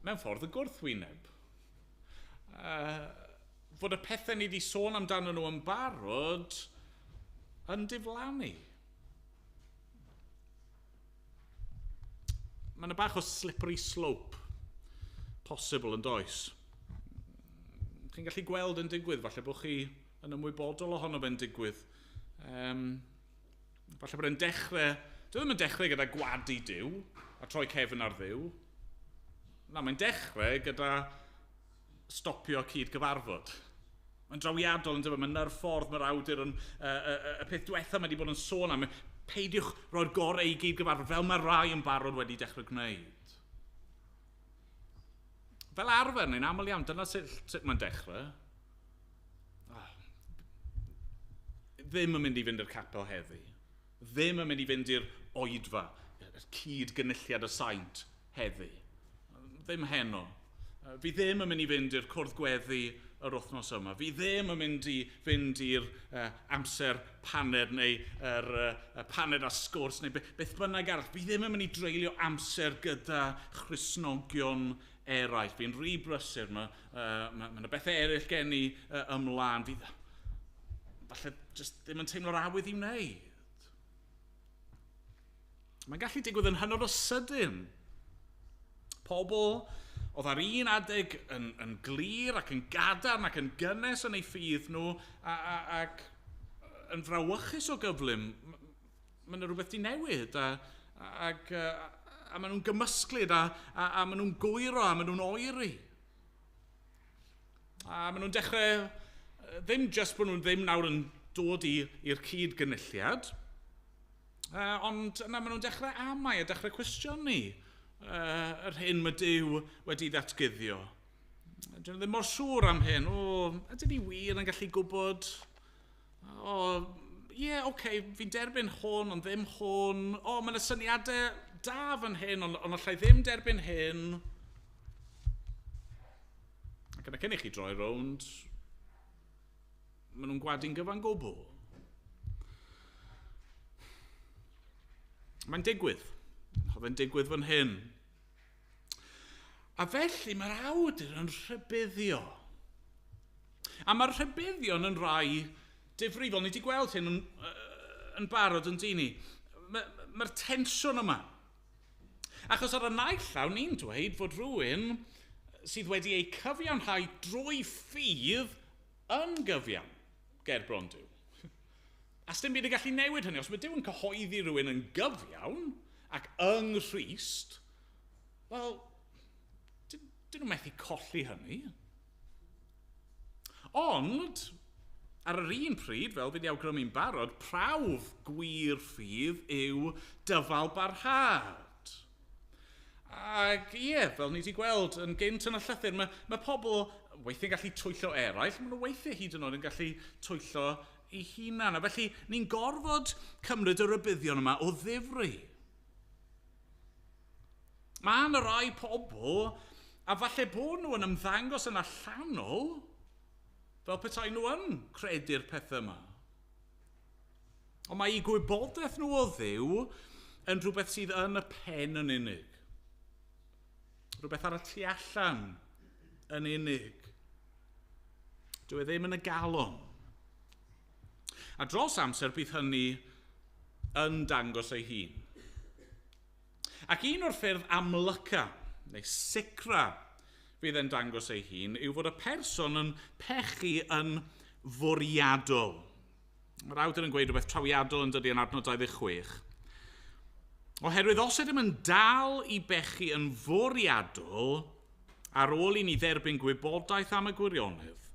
Mewn ffordd y gwrthwyneb. Fod y pethau ni wedi sôn amdano nhw yn barod yn diflannu. Mae yna bach o slippery slope posibl yn does. Chi'n gallu gweld yn digwydd, falle bod chi yn ymwybodol ohono fe'n digwydd. Falle bod e'n dechrau, dwi ddim yn dechrau gyda gwadu Duw a troi cefn ar Dduw. Na, mae'n dechrau gyda stopio cyd-gyfarfod. Mae'n drawiadol yn dweud, mae'n nyr ffordd mae'r awdur yn, y peth diwetha mae wedi bod yn sôn am, peidiwch roi'r gorau i gyd-gyfarfod fel mae rai yn barod wedi dechrau gwneud. Fel arfer, neu'n aml iawn, dyna sut, sut mae'n dechrau. Oh, ddim yn mynd i fynd i'r capel heddi. Ddim yn mynd i fynd i'r oedfa, y cyd-gynulliad y saint heddi. Ddim heno. Fi ddim yn mynd i fynd i'r cwrdd gweddi yr wythnos yma. Fi ddim yn mynd i fynd i'r amser paned neu yr paned a sgwrs neu beth bynnag arall. Fi ddim yn mynd i dreulio amser gyda Christnogion eraill. Fi'n rhy brysur. Mae ma, ma, ma bethau eraill gen i ymlaen. Fi falle just ddim yn teimlo'r awydd i wneud. Mae'n gallu digwydd yn hynod o sydyn. Pobl oedd ar un adeg yn, yn glir ac yn gadarn ac yn gynnes yn eu ffydd nhw a, a, ac yn frawychus o gyflym, mae yna rhywbeth di newid a, ac, a, a maen nhw'n gymysglyd a, a, a maen nhw'n gwyro a maen nhw'n oeri. A maen nhw'n dechrau, ddim jyst bod nhw'n ddim nawr yn dod i'r cyd gynulliad, ond yna maen nhw'n dechrau amau a dechrau cwestiynu yr hyn mae Duw wedi ddatguddio. Dyn nhw ddim mor siŵr am hyn. O, ydyn ni wir yn gallu gwybod? O, ie, yeah, oce, okay, fi'n derbyn hwn, ond ddim hwn. O, mae yna syniadau da fan hyn, ond, ond allai ddim derbyn hyn. Ac yna cyn i chi droi rownd, maen nhw'n gwadu'n gyfan gwbl. Mae'n digwydd. Oedd e'n digwydd fan hyn. A felly mae'r awdur yn rhybuddio. A mae'r rhybuddion yn rai difrifol. Ni wedi gweld hyn yn, yn barod yn dyn ni. Mae'r ma tensiwn yma. Achos ar y naill llaw, ni'n dweud fod rhywun sydd wedi ei cyfiawnhau drwy ffydd yn gyfiawn ger bron Duw. A sdim byd yn gallu newid hynny. Os mae Duw yn cyhoeddi rhywun yn gyfiawn ac yng Nghrist, wel, dyn nhw methu colli hynny. Ond, ar yr un pryd, fel fi wedi awgrymu'n barod, prawf gwir ffydd yw dyfal barhad. Ac ie, fel ni wedi gweld yn gynt yn y llythyr, mae, mae pobl weithiau'n gallu twyllo eraill, maen nhw weithiau hyd yn oed yn gallu twyllo eu hunan. A felly ni'n gorfod cymryd y rybuddion yma o ddifri. Mae yna rai pobl, a falle bod nhw yn ymddangos yn allanol, fel petai nhw yn credu'r pethau yma. Ond mae eu gwybodaeth nhw o Dduw yn rhywbeth sydd yn y pen yn unig. Rhywbeth ar y tu allan yn unig. Dyw e ddim yn y galon. A dros amser bydd hynny yn dangos ei hun. Ac un o'r ffyrdd amlyca, neu sicra, fydd e'n dangos ei hun, yw fod y person yn pechu yn fwriadol. Mae'r awdur yn gweud rhywbeth trawiadol yn dydy yn adnod 26. Oherwydd os ydym yn dal i bechu yn fwriadol, ar ôl i ni dderbyn gwybodaeth am y gwirionedd,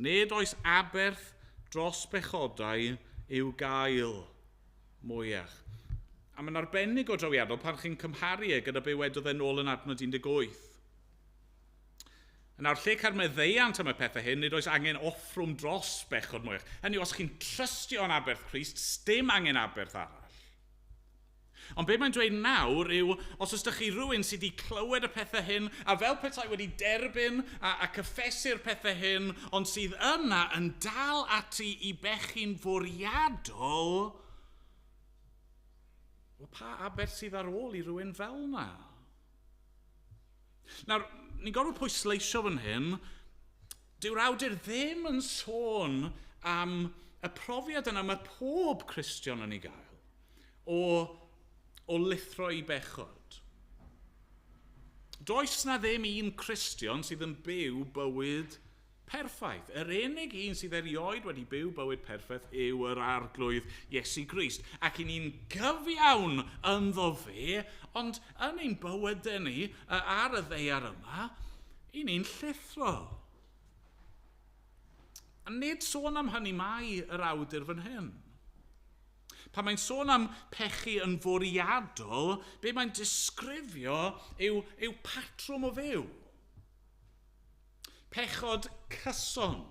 nid oes aberth dros bechodau i'w gael mwyach. A mae'n arbennig o drawiadol pan chi'n cymharu e gyda be wedodd e nôl yn adnod 18. Yn awr lle cael meddeiant am y pethau hyn, nid oes angen offrwm dros bechod mwyach. Hynny, os chi'n trystio yn aberth Crist, sdim angen aberth arall. Ond be mae'n dweud nawr yw, os oes ydych chi rhywun sydd wedi clywed y pethau hyn, a fel petai wedi derbyn a, a cyffesu'r pethau hyn, ond sydd yna yn dal ati i bechu'n fwriadol, Wel, pa aberth sydd ar ôl i rywun fel yna? Nawr, ni'n gorfod pwysleisio fan hyn, dyw'r awdur ddim yn sôn am y profiad yna mae pob Cristion yn ei gael o lithro i bechod. Does na ddim un Cristion sydd yn byw bywyd perffaith. Yr unig un sydd erioed wedi byw bywyd perffaith yw yr Arglwydd Iesu Grist. Ac i ni'n gyfiawn ynddo fe, ond yn ein bywydau ni, ar y ddaear yma, i ni'n llithro. A nid sôn am hynny mae yr awdur fan hyn. Pan mae'n sôn am pechu yn fwriadol, be mae'n disgrifio yw patrwm o fyw. Pechod cyson.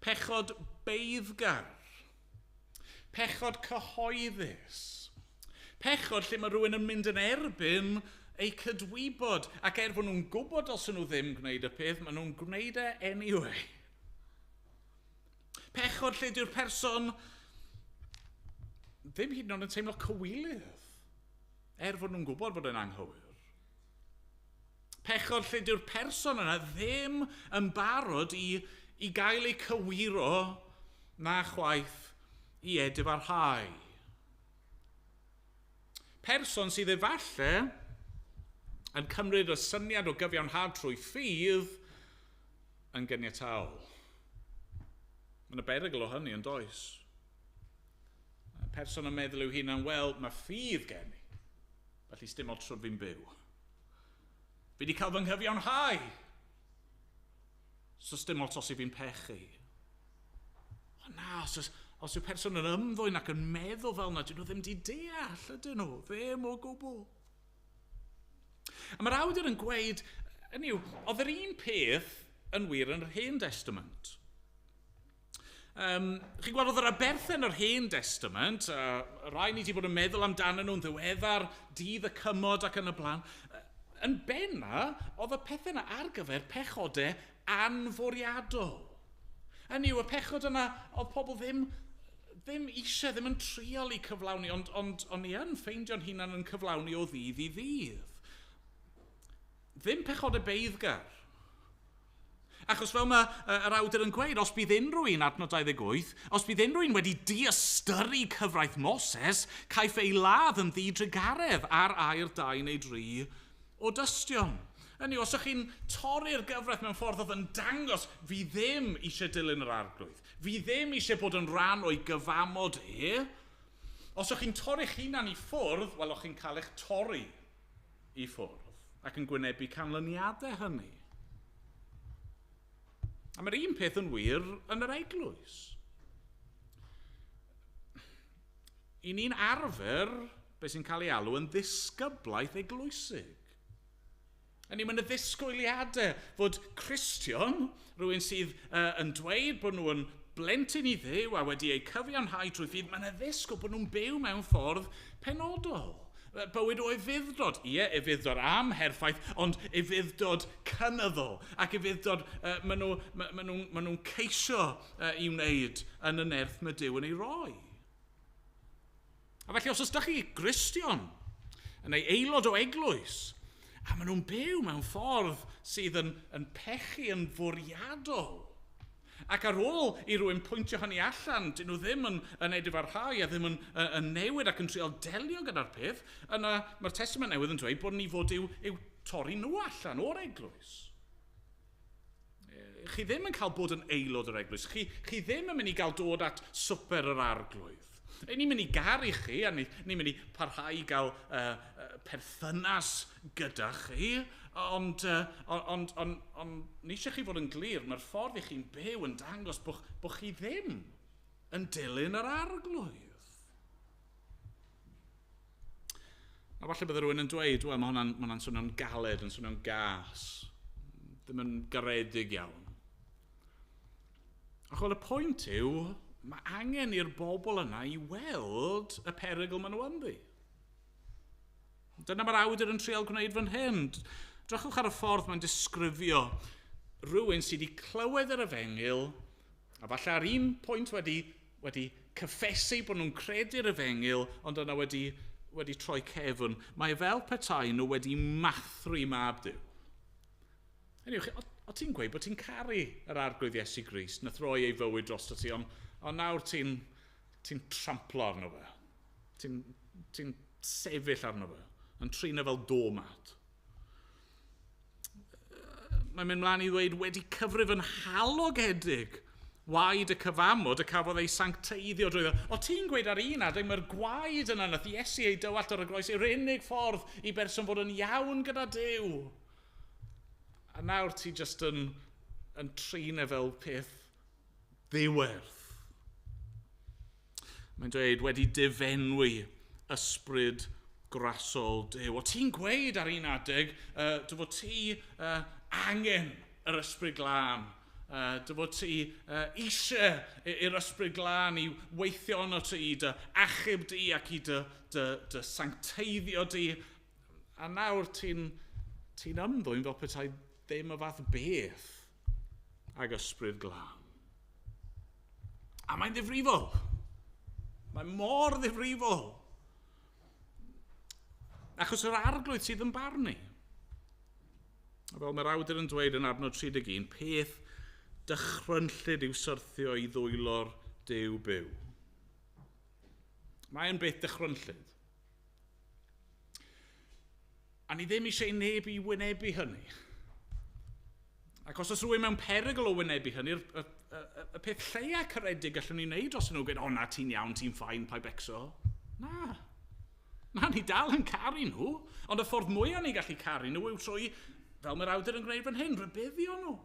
Pechod beiddgar. Pechod cyhoeddus. Pechod lle mae rhywun yn mynd yn erbyn eu cydwybod. Ac er fod nhw'n gwybod os nhw ddim gwneud y peth, maen nhw'n gwneud e anyway. Pechod lle dyw'r person ddim hyd yn oed yn teimlo cywilydd, er fod nhw'n gwybod bod e'n anghywir. Pechod lle dyw'r person yna ddim yn barod i gael ei cywiro na chwaith i edifarhau. Person sydd efalle yn cymryd y syniad o gyfiawnhad trwy ffydd yn gyniataol. Mae yna berygl o hynny yn does. Person yn meddwl i'w hunan, wel, mae ffydd gen i, felly sdim ots sut fi'n byw. Fi wedi cael fy nghyfiawnhau, so sdim ots os i fi'n pechu. O na, os yw person yn ymddwyn ac yn meddwl fel yna, dyn nhw ddim wedi deall, ydyn nhw, ddim o gwbl. A mae'r awdur yn gweud, hynny yw, oedd yr un peth yn wir yn yr Hen Testament. Chi'n gweld, oedd yr aberthau yn yr Hen Testament, rai ni wedi bod yn meddwl amdanyn nhw'n ddiweddar, dydd y cymod ac yn y blaen, yn benna, oedd y pethau yna ar gyfer pechodau anfwriadol. Hynny yw, y pechod yna, oedd pobl ddim eisiau, ddim yn trial i cyflawni, ond ni yn ffeindio'n hunan yn cyflawni o ddydd i ddydd. Ddim pechodau beiddgar. Achos fel mae yr awdur yn gweud, os bydd unrhyw un, adnod 28, os bydd unrhyw un wedi diystyru cyfraith Moses, caiff ei ladd yn ddidrugaredd ar air 2 neu 3 o dystion. Hynny, os ydych chi'n torri'r gyfraith mewn ffordd oedd yn dangos, fi ddim eisiau dilyn yr Arglwydd, fi ddim eisiau bod yn rhan o'i gyfamod e, os ydych chi'n torri'ch hunan i ffwrdd, wel, o'ch chi'n cael eich torri i ffwrdd ac yn gwynebu canlyniadau hynny. A mae'r un peth yn wir yn yr eglwys. I ni'n arfer beth sy'n cael ei alw yn ddisgyblaeth eglwysig. A ni'n mynd y ddisgwyliadau fod Cristion, rhywun sydd yn dweud bod nhw yn blentyn i Dduw a wedi eu cyfiawnhau trwy ffydd, mae'n addysgol bod nhw'n byw mewn ffordd penodol. Bywyd o ufudd-dod. Ie, ufudd-dod am herffaith, ond ufudd-dod cynyddol. Ac ufudd-dod maen nhw'n ceisio i wneud yn y nerth mae Duw yn ei roi. A felly, os ydych chi Gristion, neu aelod o eglwys, a maen nhw'n byw mewn ffordd sydd yn pechu yn fwriadol, ac ar ôl i rywun pwyntio hynny allan, dyn nhw ddim yn edifarhau a ddim yn newid ac yn trial delio gyda'r peth, yna mae'r Testament Newydd yn dweud bod ni fod i'w torri nhw allan o'r eglwys. Chi ddim yn cael bod yn aelod o'r eglwys. Chi ddim yn mynd i gael dod at swper yr Arglwydd. Ni'n mynd i garu chi, a ni'n mynd i parhau i gael perthynas gyda chi, ond ni eisiau chi fod yn glir, mae'r ffordd i chi'n byw yn dangos bod chi ddim yn dilyn yr Arglwydd. A falle bydde rhywun yn dweud, wel, mae hwnna'n swnio'n galed, yn swnio'n gas, ddim yn garedig iawn. Ac wel, y pwynt yw, mae angen i'r bobl yna i weld y perygl maen nhw ynddi. Dyna mae'r awdur yn trial gwneud fan hyn. Drychwch ar y ffordd mae'n disgrifio rhywun sydd wedi clywed yr efengyl, a falle ar un pwynt wedi cyffesu bod nhw'n credu'r efengyl, ond yna wedi troi cefn. Mae fel petai nhw wedi mathru mab Duw. Hynny yw, o ti'n gweud bod ti'n caru yr Arglwydd Iesu Grist, nath roi ei fywyd drosto ti, ond nawr ti'n tramplo arno fe. Ti'n sefyll arno fe, yn trin e fel doormat. Mae'n mynd mlaen i ddweud, wedi cyfrif yn halogedig waed y cyfamod y cafodd ei sancteiddio drwyddo. O ti'n gweud ar un adeg, mae'r gwaed yna nath Iesu ei dywallt ar y groes yw'r unig ffordd i berson fod yn iawn gyda Duw. A nawr ti jyst yn trin e fel peth ddiwerth. Mae'n dweud, wedi difenwi ysbryd grasol Duw. O ti'n gweud ar un adeg, dy fod ti angen yr ysbryd glân. Dy fod ti eisiau i'r ysbryd glân i weithio arno ti, i dy achub di ac i dy sancteiddio di. A nawr ti'n ymddwyn fel petai ddim y fath beth ag ysbryd glân. A mae'n ddifrifol. Mae mor ddifrifol. Achos yr Arglwydd sydd yn barnu. A fel mae'r awdur yn dweud yn adnod 31, peth dychrynllyd yw syrthio i ddwylo'r Duw byw. Mae'n beth dychrynllyd. A ni ddim eisiau neb i wynebu hynny. Ac os oes rhywun mewn perygl o wynebu hynny, y peth lleia caredig gallwn ni wneud dros nhw, gweud, o na, ti'n iawn, ti'n fine, paid becso. Na. Na, ni dal yn caru nhw, ond y ffordd mwyaf ni'n gallu caru nhw yw trwy, fel mae'r awdur yn gwneud fan hyn, rhybuddio nhw.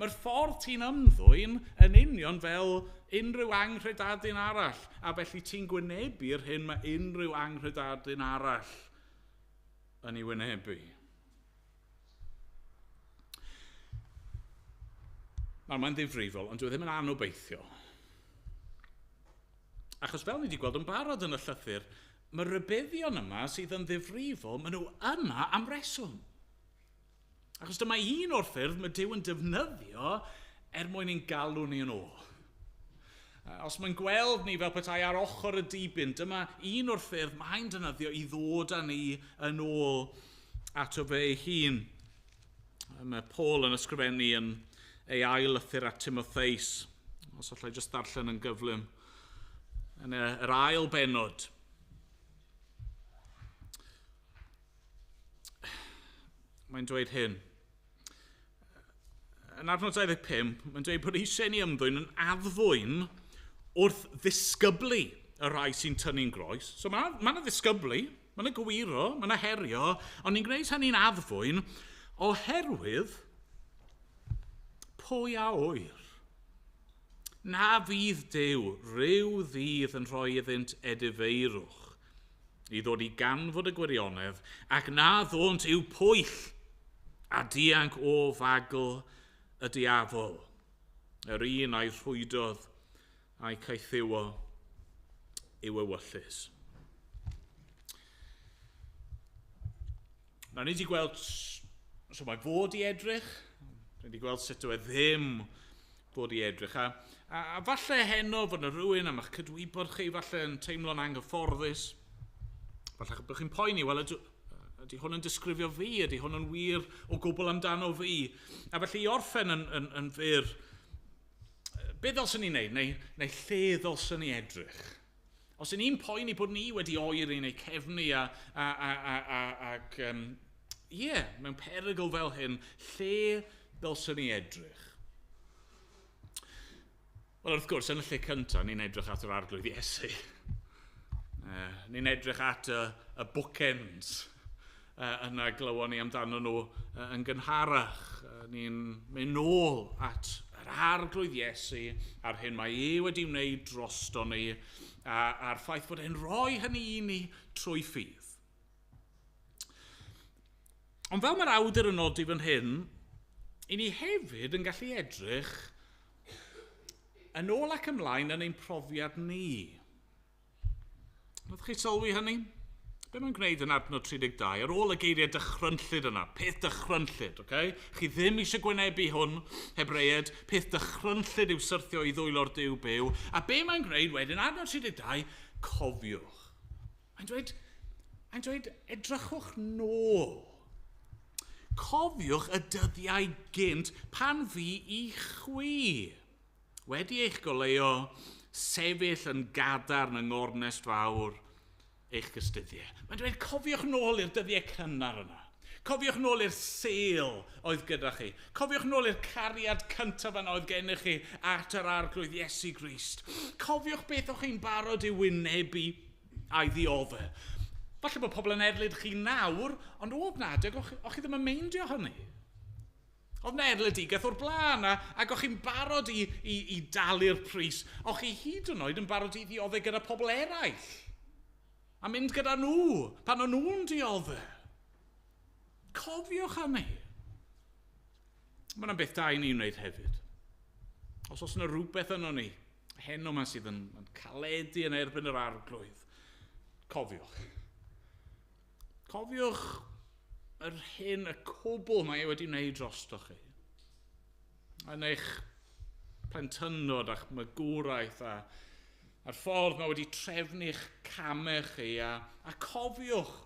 Mae'r ffordd ti'n ymddwyn yn union fel unrhyw anghredadun arall, a felly ti'n gwynebu'r hyn mae unrhyw anghredadun arall yn ei wynebu. Nawr, mae'n ddifrifol, ond dyw e ddim yn anobeithiol. Achos fel ni wedi gweld yn barod yn y llythyr, mae rhybuddion yma sydd yn ddifrifol, maen nhw yna am reswm. Achos dyma un o'r ffyrdd mae Duw yn defnyddio er mwyn i'n galw ni yn ôl. Os mae'n gweld ni fel petai ar ochr y dibyn, dyma un o'r ffyrdd mae'n defnyddio i ddod â ni yn ôl ato fe ei hun. Mae Paul yn ysgrifennu yn ei ail lythyr at Timotheus. Os allai jyst darllen yn gyflym. Yn yr ail bennod. Mae'n dweud hyn. Yn adnod 25, mae'n dweud bod eisiau ni ymddwyn yn addfwyn wrth ddisgyblu y rhai sy'n tynnu'n groes. So mae yna ddisgyblu, mae yna gywiro, mae yna herio, ond ni'n gwneud hynny'n addfwyn oherwydd pwy a ŵyr. Na fydd Duw rhyw ddydd yn rhoi iddynt edifeirwch i ddod i ganfod y gwirionedd, ac na ddônt i'w pwyll a dianc o fagl y diafol, yr un a'i rhwydodd a'i caethiwo i'w ewyllys. Nawr, ni wedi gweld so mae fod i edrych, ni wedi gweld sut yw e ddim fod i edrych. A falle heno fod yna rhywun am eich cydwybod chi, falle yn teimlo'n anghyfforddus. Falle bod chi'n poeni, wel, ydy hwn yn disgrifio fi, ydy hwn yn wir o gwbl amdano fi. A felly i orffen yn fyr, be ddylswn ni wneud, neu lle ddylswn ni edrych? Os y'n ni'n poeni bod ni wedi oeri neu cefnu ac mewn perygl fel hyn, lle ddylswn ni edrych? Wel, wrth gwrs, yn y lle cyntaf, ni'n edrych at yr Arglwydd Iesu. Ni'n edrych at y bookends yna glywon ni amdano nhw yn gynharach. Ni'n mynd nôl at yr Arglwydd Iesu a'r hyn mae e wedi wneud drosto ni a'r ffaith bod e'n rhoi hynny i ni trwy ffydd. Ond fel mae'r awdur yn nodi fan hyn, i ni hefyd yn gallu edrych yn ôl ac ymlaen yn ein profiad ni. Wnaethoch chi sylwi hynny? Be mae'n gwneud yn adnod 32, ar ôl y geiriau dychrynllyd yna, peth dychrynllyd, okay? Chi ddim eisiau gwynebu hwn, Hebreaid, peth dychrynllyd yw syrthio i ddwylo'r Duw byw. A be mae'n gwneud wedyn, adnod 32, cofiwch. Mae'n dweud, edrychwch nôl. Cofiwch y dyddiau gynt pan fu i chwi wedi eich goleuo, sefyll yn gadarn yng ngornest fawr eich gystuddiau. Mae'n dweud, cofiwch nôl i'r dyddiau cynnar yna. Cofiwch nôl i'r sêl oedd gyda chi. Cofiwch nôl i'r cariad cyntaf yna oedd gennych chi at yr Arglwydd Iesu Grist. Cofiwch beth o'ch chi'n barod i'w wynebu a'i ddioddef. Falle bod pobl yn erlid chi nawr, ond oedd 'na adeg o'ch chi ddim yn meindio hynny. Oedd 'na erledigaeth o'r blaen, ac o'ch chi'n barod i dalu'r pris. O'ch chi hyd yn oed yn barod i ddioddef gyda pobl eraill. A mynd gyda nhw, pan o'n nhw'n dioddef. Cofiwch hynny. Mae yna beth da i ni wneud hefyd. Os oes yna rhywbeth yno ni, heno yma sydd yn caledu yn erbyn yr Arglwydd, cofiwch. Cofiwch yr hyn, y cwbl mae e wedi wneud drostoch chi. Yn eich plentyndod a'ch magwraeth a'r ffordd mae wedi trefnu'ch camau chi, a cofiwch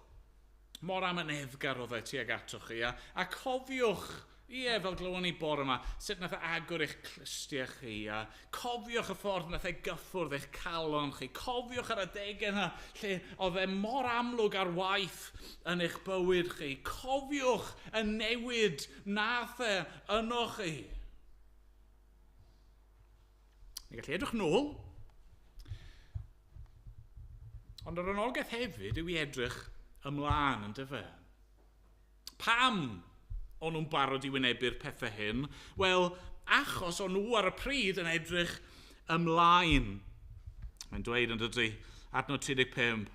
mor amyneddgar oedd e tuag atoch chi, a cofiwch, ie, fel glywon ni bore yma, sut nath e agor eich clustiau chi, a cofiwch y ffordd nath e gyffwrdd eich calon chi, cofiwch yr adegau yna lle oedd e mor amlwg ar waith yn eich bywyd chi, cofiwch y newid nath e yno chi. Ni'n gallu edrych nôl, ond yr anogaeth hefyd yw i edrych ymlaen, yndyfe? Pam o'n nhw'n barod i wynebu'r pethau hyn? Wel, achos o'n nhw ar y pryd yn edrych ymlaen. Mae'n dweud yn dydy, adnod 35,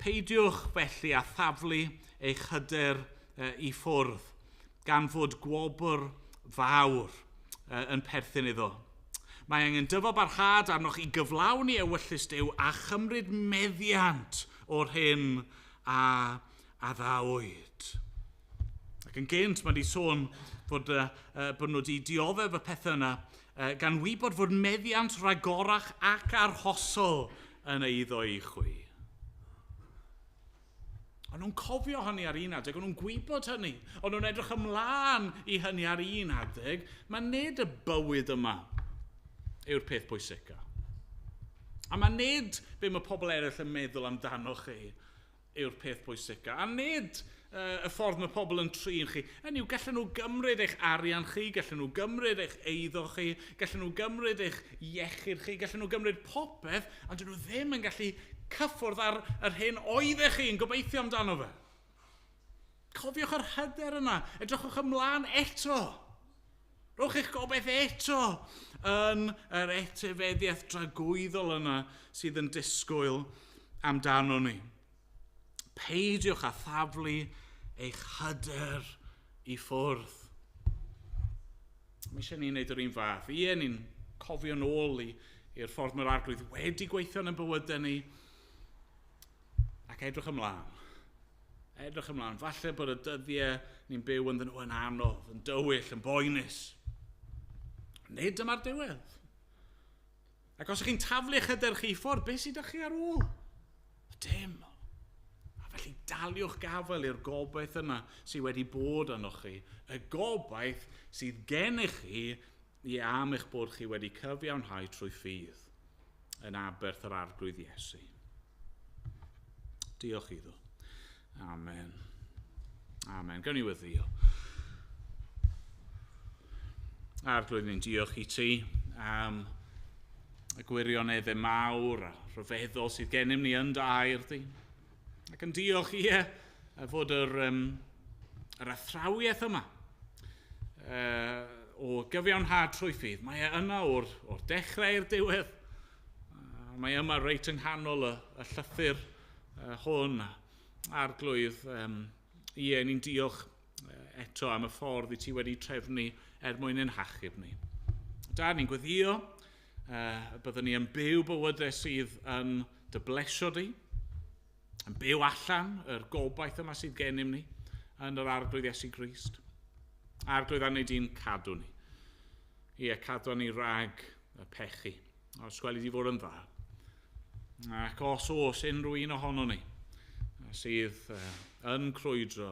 peidiwch felly â thaflu eich hyder i ffwrdd, gan fod gwobr fawr yn perthyn iddo. Mae angen dyfalbarhad arnoch i gyflawni ewyllys Duw a chymryd meddiant o'r hyn a addawyd. Ac yn gynt mae wedi sôn fod nhw wedi dioddef y pethau yna gan wybod fod meddiant rhagorach ac arhosol yn eiddo i chwi. O'n nhw'n cofio hynny ar un adeg, o'n nhw'n gwybod hynny, o'n nhw'n edrych ymlaen i hynny ar un adeg. Mae nid y bywyd yma yw'r peth pwysica. A mae nid be mae pobl eraill yn meddwl amdano chi yw'r peth pwysica. A nid y ffordd mae pobl yn trin chi. Hynny yw, gallen nhw gymryd eich arian chi, gallen nhw gymryd eich eiddo chi, gallen nhw gymryd eich iechyd chi, gallen nhw gymryd popeth, ond dyn nhw ddim yn gallu cyffwrdd ar yr hyn oeddech chi yn gobeithio amdano fe. Cofiwch yr hyder yna. Edrychwch ymlaen eto. Rhowch eich gobaith eto yn yr etifeddiaeth dragwyddol yna sydd yn disgwyl amdano ni. Peidiwch â thaflu eich hyder i ffwrdd. Mae eisiau ni wneud yr un fath. Ie, ni'n cofio nôl i'r ffordd mae'r Arglwydd wedi gweithio yn y bywydau ni. Ac edrych ymlaen. Edrych ymlaen. Falle bod y dyddiau ni'n byw ynddyn nhw yn anodd, yn dywyll, yn boenus. Nid dyma'r diwedd. Ac os ydych chi'n taflu eich hyder chi i ffwrdd, beth sydd â chi ar ôl? Dim. A felly daliwch gafael i'r gobaith yna sydd wedi bod ynoch chi. Y gobaith sydd gennych chi i am eich bod chi wedi cyfiawnhau trwy ffydd yn aberth yr Arglwydd Iesu. Diolch iddo. Amen. Amen. Gawn ni weddïo. Arglwydd, ni'n diolch i ti am y gwirioneddau mawr a rhyfeddol sydd gennym ni yn dy air di. Ac yn diolch i fod yr athrawiaeth yma o gyfiawnhad trwy ffydd. Mae e yna o'r dechrau i'r diwedd. Mae yma reit yng nghanol y llythyr hwn. Arglwydd, ie, ni'n diolch eto am y ffordd i ti wedi trefnu er mwyn ein hachub ni. Da, ni'n gweddïo byddwn ni yn byw bywydau sydd yn dy blesio di. Yn byw allan yr gobaith yma sydd gennym ni yn yr Arglwydd Iesu Grist. Arglwydd, a di'n cadw ni. Ie, cadw ni rhag y pechu. Os gweli di fod yn dda. Ac os oes unrhyw un ohono ni sydd yn crwydro,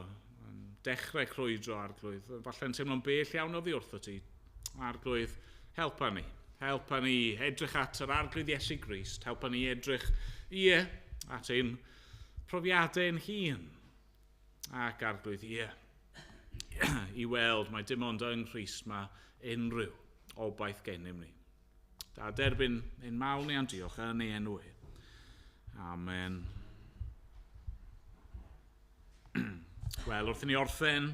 yn dechrau crwydro, Arglwydd, falle'n teimlo'n bell iawn oddi wrtho ti, Arglwydd, helpa ni. Helpa ni edrych at yr Arglwydd Iesu Grist. Helpa ni edrych, ie, at ein profiadau ein hun. Ac Arglwydd, ie, i weld mae dim ond yng Nghrist mae unrhyw obaith gennym ni. Da derbyn ein mawl ni a'n diolch yn ei enw e. Amen. Wel, wrth i ni orffen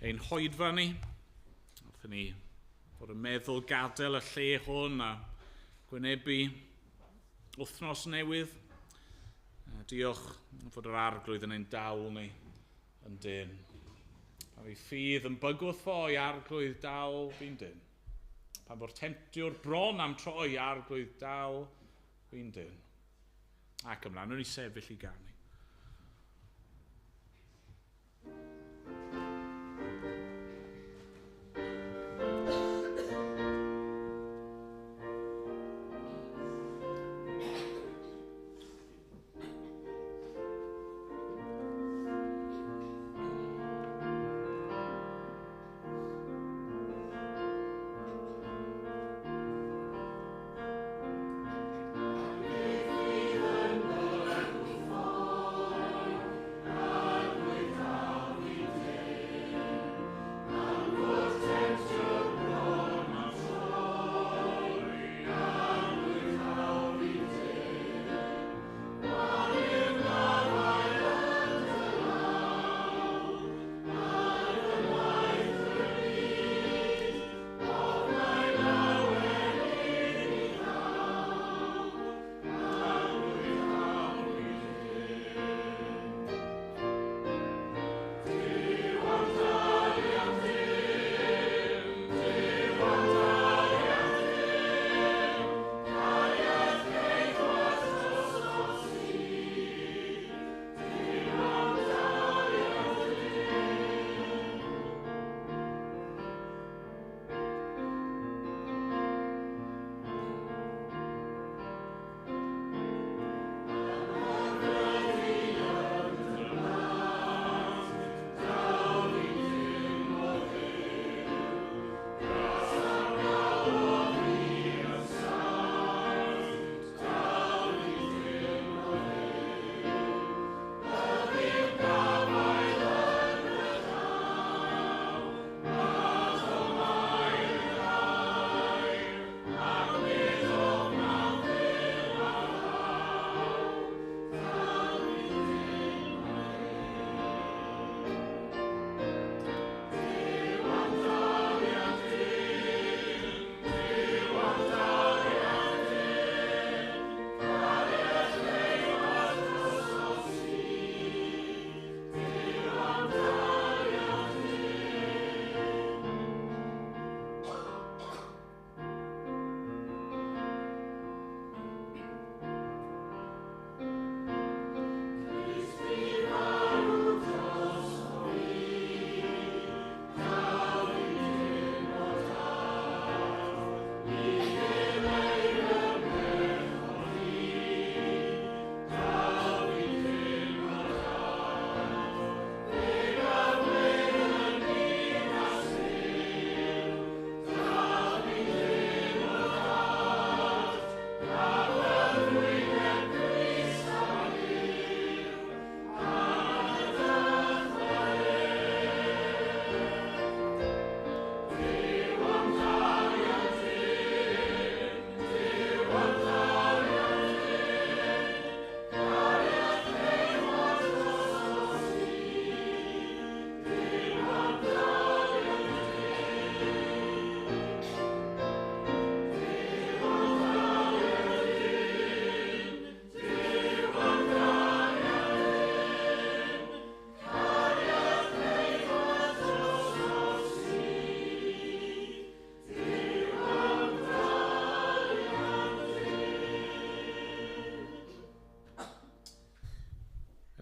ein hoedfa ni, wrth i ni fod yn meddwl gadael y lle hwn a gwynebu wythnos newydd, diolch fod yr Arglwydd yn ein dal ni yn dyn. Pan fi ffydd yn bygwth ffoi, Arglwydd dal fi'n dyn. Pan fo'r temtiwr bron am troi, Arglwydd dal fi'n dyn. Ac ymlaen, wnawn ni sefyll i ganu. Bye.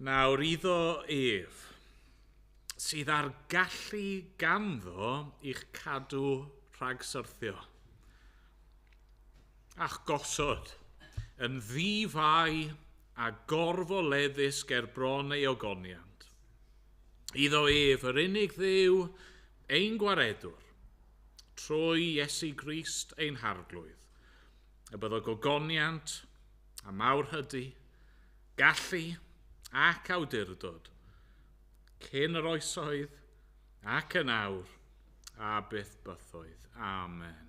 Nawr iddo ef, sydd ar gallu ganddo i'ch cadw rhag syrthio, a'ch gosod yn ddifai a gorfoleddus ger bron ei ogoniant. Iddo ef, yr unig Dduw, ein gwaredwr, trwy Iesu Grist ein Harglwydd, y byddo gogoniant a mawrhydi, gallu ac awdurdod, cyn yr oesoedd ac yn awr, a byth bythoedd. Amen.